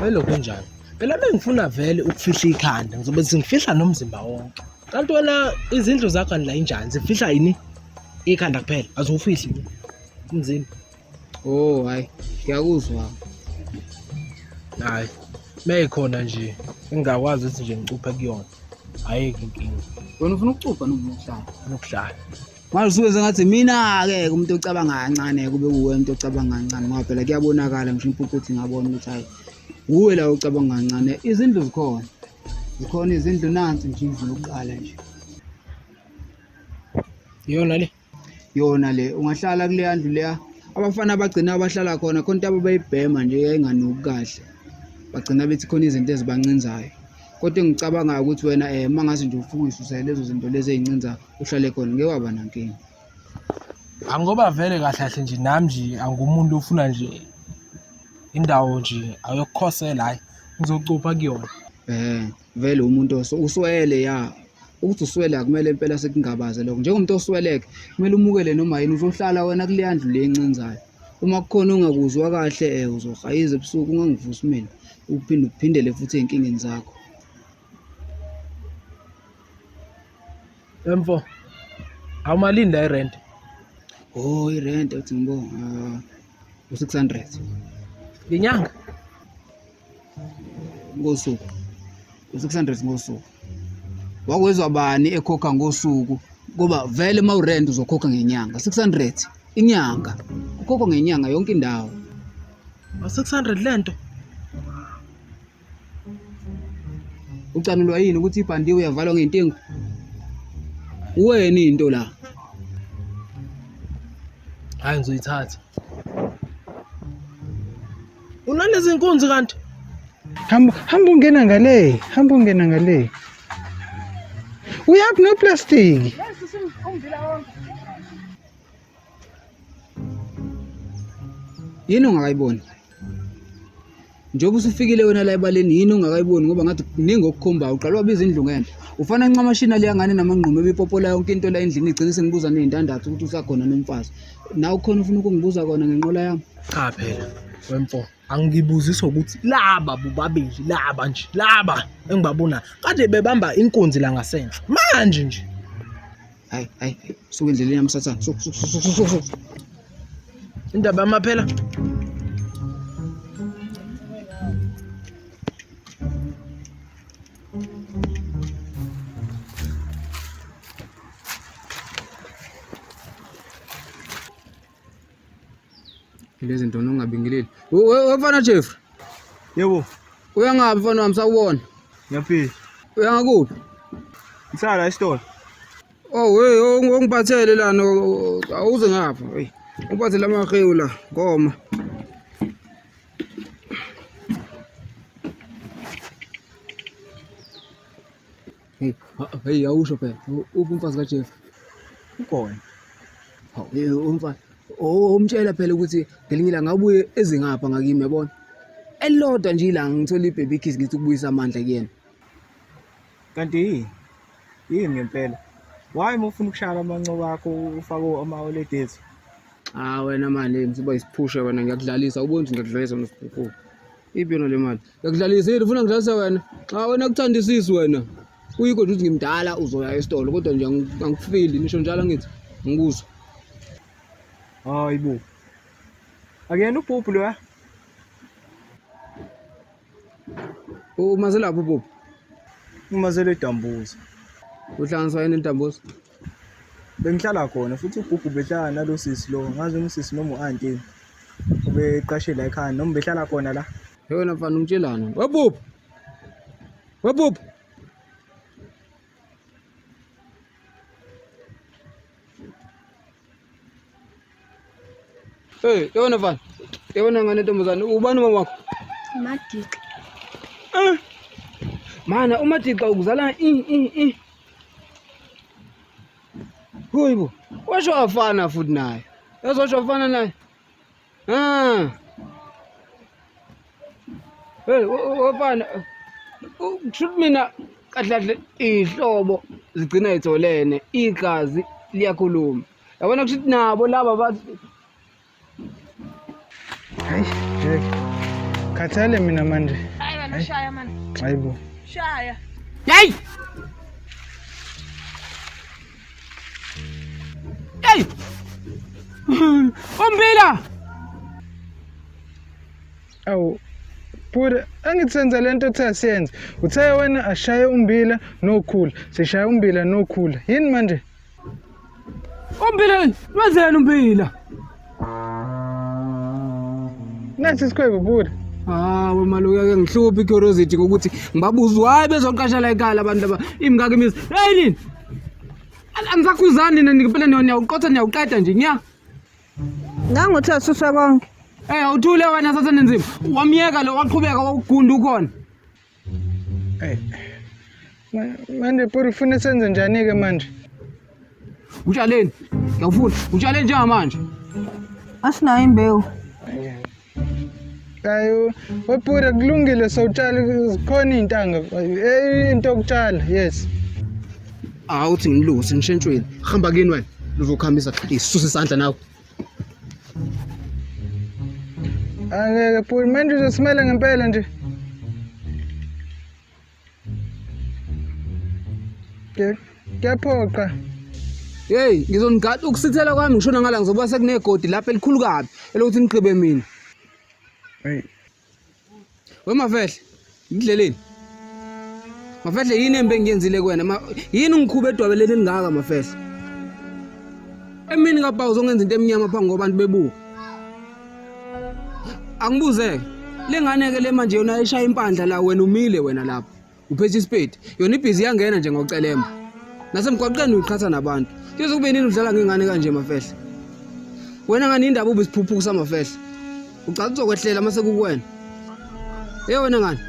S10: Vele kunjani? Phela bengifuna vele ukufihla ikhanda ngizobe sengifihla nomzimba wonke. Kanti wena izindlu zakho la injani? Zifihla yini? Ikhanda kuphela, aziwufihli umzimba.
S1: Oh hayi, ngiyakuzwa.
S10: Hayi, meyikhona nje engingakwazi ukuthi nje ngicuphe kuyona. Ayikho inkinga.
S1: Wena ufuna ukucupha noma ukuhlala?
S10: Ufuna ukuhlala.
S1: Manje usuke sengathi mina-ke umuntu ocabanga kancane kube kuwe umuntu ocabanga kancane ngoba phela kuyabonakala ngisho impucu ukuthi ngabona ukuthi hayi wuwe la ocabanga kancane. Izindlu zikhona. Zikhona izindlu nansi nje indlu yokuqala nje.
S10: Iyona le?
S1: Yona le ungahlala kuleya ndlu leya. Abafana bagcina abahlala khona khona into ababayibhema nje yayinganuki kahle. Bagcina bethi khona izinto ezibancinzayo. Kodwa engicabangayo ukuthi wena uma ngase nje ufike uyisusele lezo zinto lezi ey'ncinzayo uhlale khona ngeke waba nankinga.
S10: Angoba vele kahle kahle nje nami nje angumuntu ofuna nje indawo nje ayokukhosela hayi ngizocupha kuyona.
S1: Vele umuntu uswele ya. Ukuthi uswele akumele impela sekungabaze lokho. Njengomuntu osweleke kumele umukele noma yini uzohlala wena kuleya ndlu le encinzayo. Uma kukhona ongakuzwa kahle uzohayiza ebusuku ungangivusi mina, uphinde uphindele futhi ey'nkingeni zakho.
S10: Emfo, awumalini la irent?
S1: Oh, irent uthi ngibonga. U-600.
S10: Ngenyanga?
S1: Ngosuku. U-600 ngosuku. Wakwezwa bani ekhokha ngosuku? Ngoba vele uma urent uzokhokha ngenyanga. 600 inyanga. Ukhokhwa ngenyanga yonke indawo.
S10: U-600 lento?
S1: Ucanulwa yini ukuthi ibhandiwe yavalwa ngey'ntengo? Wena into la.
S10: Hayi ngizoyithatha. Unalezi nkunzi kanti?
S3: Hamba hamba ungena ngale, hamba ungena ngale. Uyaphi noplastiki?
S1: Yini ongakayiboni? Njengoba usufikile wena la ebaleni yini ongakayiboni ngoba ngathi kuningi okukhombayo uqala wabiza indlu ngenhla. Ufana ncamashina leya ngane namangqume ebipopola yonke into la endlini igcine sengibuza ney'ntandatho ukuthi usakhona nomfazi. Nawe ukhona ufuna ukungibuza kona ngenqola yami?
S10: Cha phela wemfo angibuziswa ukuthi laba bobabili laba nje laba engibabona kade bebamba inkunzi la ngasenhla manje nje.
S1: Hayi hayi suka endleleni yami sathane suka suka suka suka suka.
S10: Indaba yamaphela.
S1: Lezi zinto ongabingeleli. Wefana Jeffrey.
S16: Yebo.
S1: Uyangaphi mfana wami sawubona?
S16: Ngiyaphila.
S1: Uyangakuphi?
S16: Ngisala esitolo.
S1: Oh hey ongiphathele lana awuze ngapha. Hey. Ungiphathele amahewu la ngoma. Hey, hey awusho phela. Uphi umfazi kaJeff?
S16: Ukhona.
S1: Hawu, hey umfazi. Oh umtshela phela ukuthi ngelinye ilanga abuye ezingapha ngakimi yabona. Elilodwa nje ilanga ngithola ibaby kiss ngithi ukubuyisa amandla kuyena.
S16: Kanti yini? Yini ngempela? Why uma ufuna ukushaya amancoba akho ufake ama-oledi ethu?
S1: Ah wena manje ngisuba isiphusha wena ngiyakudlalisa ubona ukuthi ngiyakudlalisa nosiphuphu. Iphi yona le mali? Ngiyakudlalisa yini ufuna ngidlalise wena? Cha wena kuthandisisi wena. Kuyikho nje ukuthi ngimdala uzoya esitolo kodwa nje angikufili nisho njalo angithi ngikuzwa.
S16: Hayi bo. Akuyena ubhubhu loya?
S1: Umazelaphi ubhubhu?
S16: Umazele edambuza.
S1: Uhlanganiswa yini entambuza?
S16: Bengihlala khona futhi ubhubhu behlala nalo sisi lo. Ngazi noma usisi noma u-anti. Ubeqashe la ekhaya noma behlala khona la.
S1: Hey wena mfana ungitshelani? Webhubhu. Webhubhu. Hey, yona mfana. Yona ngane ntombazane, ubani umama wakho?
S6: Madixa.
S1: Eh. Mana uMadixa ukuzala i i i. Hoyibo, washo afana futhi naye. Yazi washo afana naye. Ah. Hey, wafana. Kushuthi mina kahle kahle ihlobo zigcina itholene, igazi liyakhuluma. Yabona kushuthi nabo laba bathi
S3: Hayi, ngeke. Khathale mina manje.
S11: Hayi wena shaya mani.
S3: Hayibo.
S11: Shaya.
S1: Hey! Hey! Umbila!
S3: Awu Pura, angithi senza lento othe asiyenze. Uthe wena ashaye umbila nokhula. Sishaya umbila nokhula. Yini manje?
S1: Umbila wenzeni umbila?
S3: Nasi isikhwebu Pura.
S1: Hawe maluke ake ngihluphe icuriosity ngokuthi ngibabuze why bezoqasha la ekhaya abantu laba imingaka imizi. Hey nini? Anisakhuzani nina ngempela niyawuqotha niyawuqeda nje nya.
S2: Ngangothi asuswa konke.
S1: Eh awuthule wena sathane nzima. Wamyeka lo waqhubeka wawugunda ukhona.
S3: Hey. Manje Pura ufuna senze njani ke manje?
S1: Utshaleni. Ngiyawufuna. Utshaleni njengamanje.
S2: Asinayo imbewu.
S3: Hayi, wePura kulungile sowutshala zikhona iy'ntanga into yokutshala yes.
S1: Awuthi ngilungise ngishentshweni. Hamba kini wena. Uzokhamisa isisusa isandla nawe.
S3: Angeke bhuti, manje uzosimela ngempela nje. Kuyaphoqa.
S1: Hey, ngizonigada ukusithela kwami ngishona ngala ngizoba sekunegodi lapha elikhulu kabi elokuthi nigqibe mina.
S3: Hey.
S1: We Mafehle, ngidleleni. Mafehle yini embi engiyenzile kuwena? Yini ungikhube edwabeleni elingaka Mafehle? Emini kaBawu uzongenza into emnyama phambi kwabantu bebuka. Angibuze, le ngane ke le manje yona eshaya impandla la wena umile wena lapho. Uphethe isipedi. Yona ibhizi iyangena nje ngocelemba. Nasemgwaqeni uyiqhatha nabantu. Kuyoze kube nini udlala ngengane kanje Mafehle? Wena ngani indaba ube isiphuphuku samafehle? Ucaca uzokwehlela mase kukuwena. Hey wena ngani?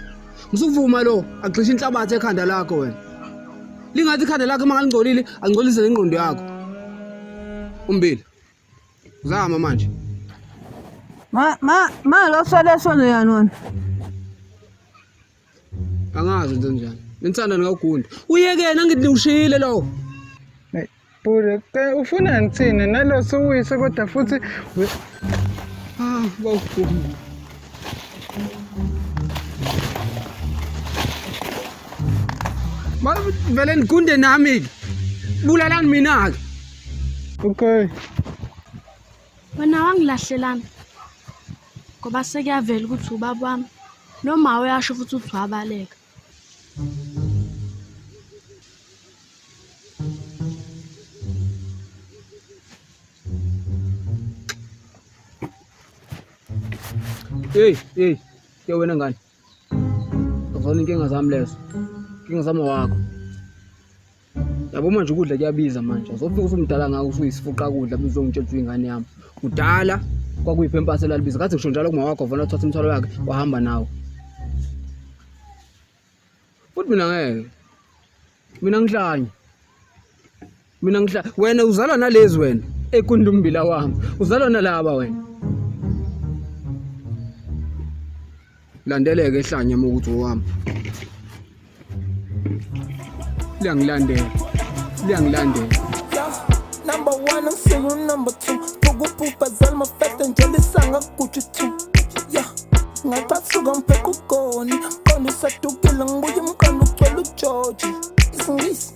S1: Musuvuma lo agxisha inhlabathi ekhanda lakho wena. Lingathi ikhanda lakho uma ngalingcolile angcolise nengqondo yakho. Umbili. Zama manje.
S2: Ma ma ma lo sole sona yani wona.
S1: Angazi nje njani. Nithanda ningawugunda. Uyekena angithi niwushiyile lowo.
S3: Bhuti, ke ufunani thina nalo suwise kodwa futhi
S1: Ah, bawugunda. Ma vele nigunde nami ke. Bulalani mina ke.
S3: Okay.
S6: Wena wangilahlelani? Ngoba sekuyavela ukuthi ubaba wami noma uyasho futhi uthi wabaleka.
S1: Hey, hey, ke wena ngane. Uzona inkinga zami lezo. Inkinga zami wakho. Yabo manje ukudla kuyabiza manje. Uzofika usumdala ngako usuyisifuqa kudla bizongitshela ukuthi uyingane yami. Kudala kwakuyiphempasi elalibiza. Kathi ngisho njalo kuma wakho vona uthatha umthwalo wakhe wahamba nawo. Futhi mina ngeke. Mina ngihlanye. Mina ngihla wena uzalwa nalezi wena ekundumbila wami. Uzalwa nalaba wena. Landeleke ehlanye uma ukuthi owami. Liyangilandela. Liyangilandela.
S17: Number one, I'm single number two. Pugupupa zalma fete njelisanga kuthi two. Yeah. Ngaqasuka ngibheka ugoni. Mqondo usadukile ngibuye umqondo ugcwele uJoji. Isingisi.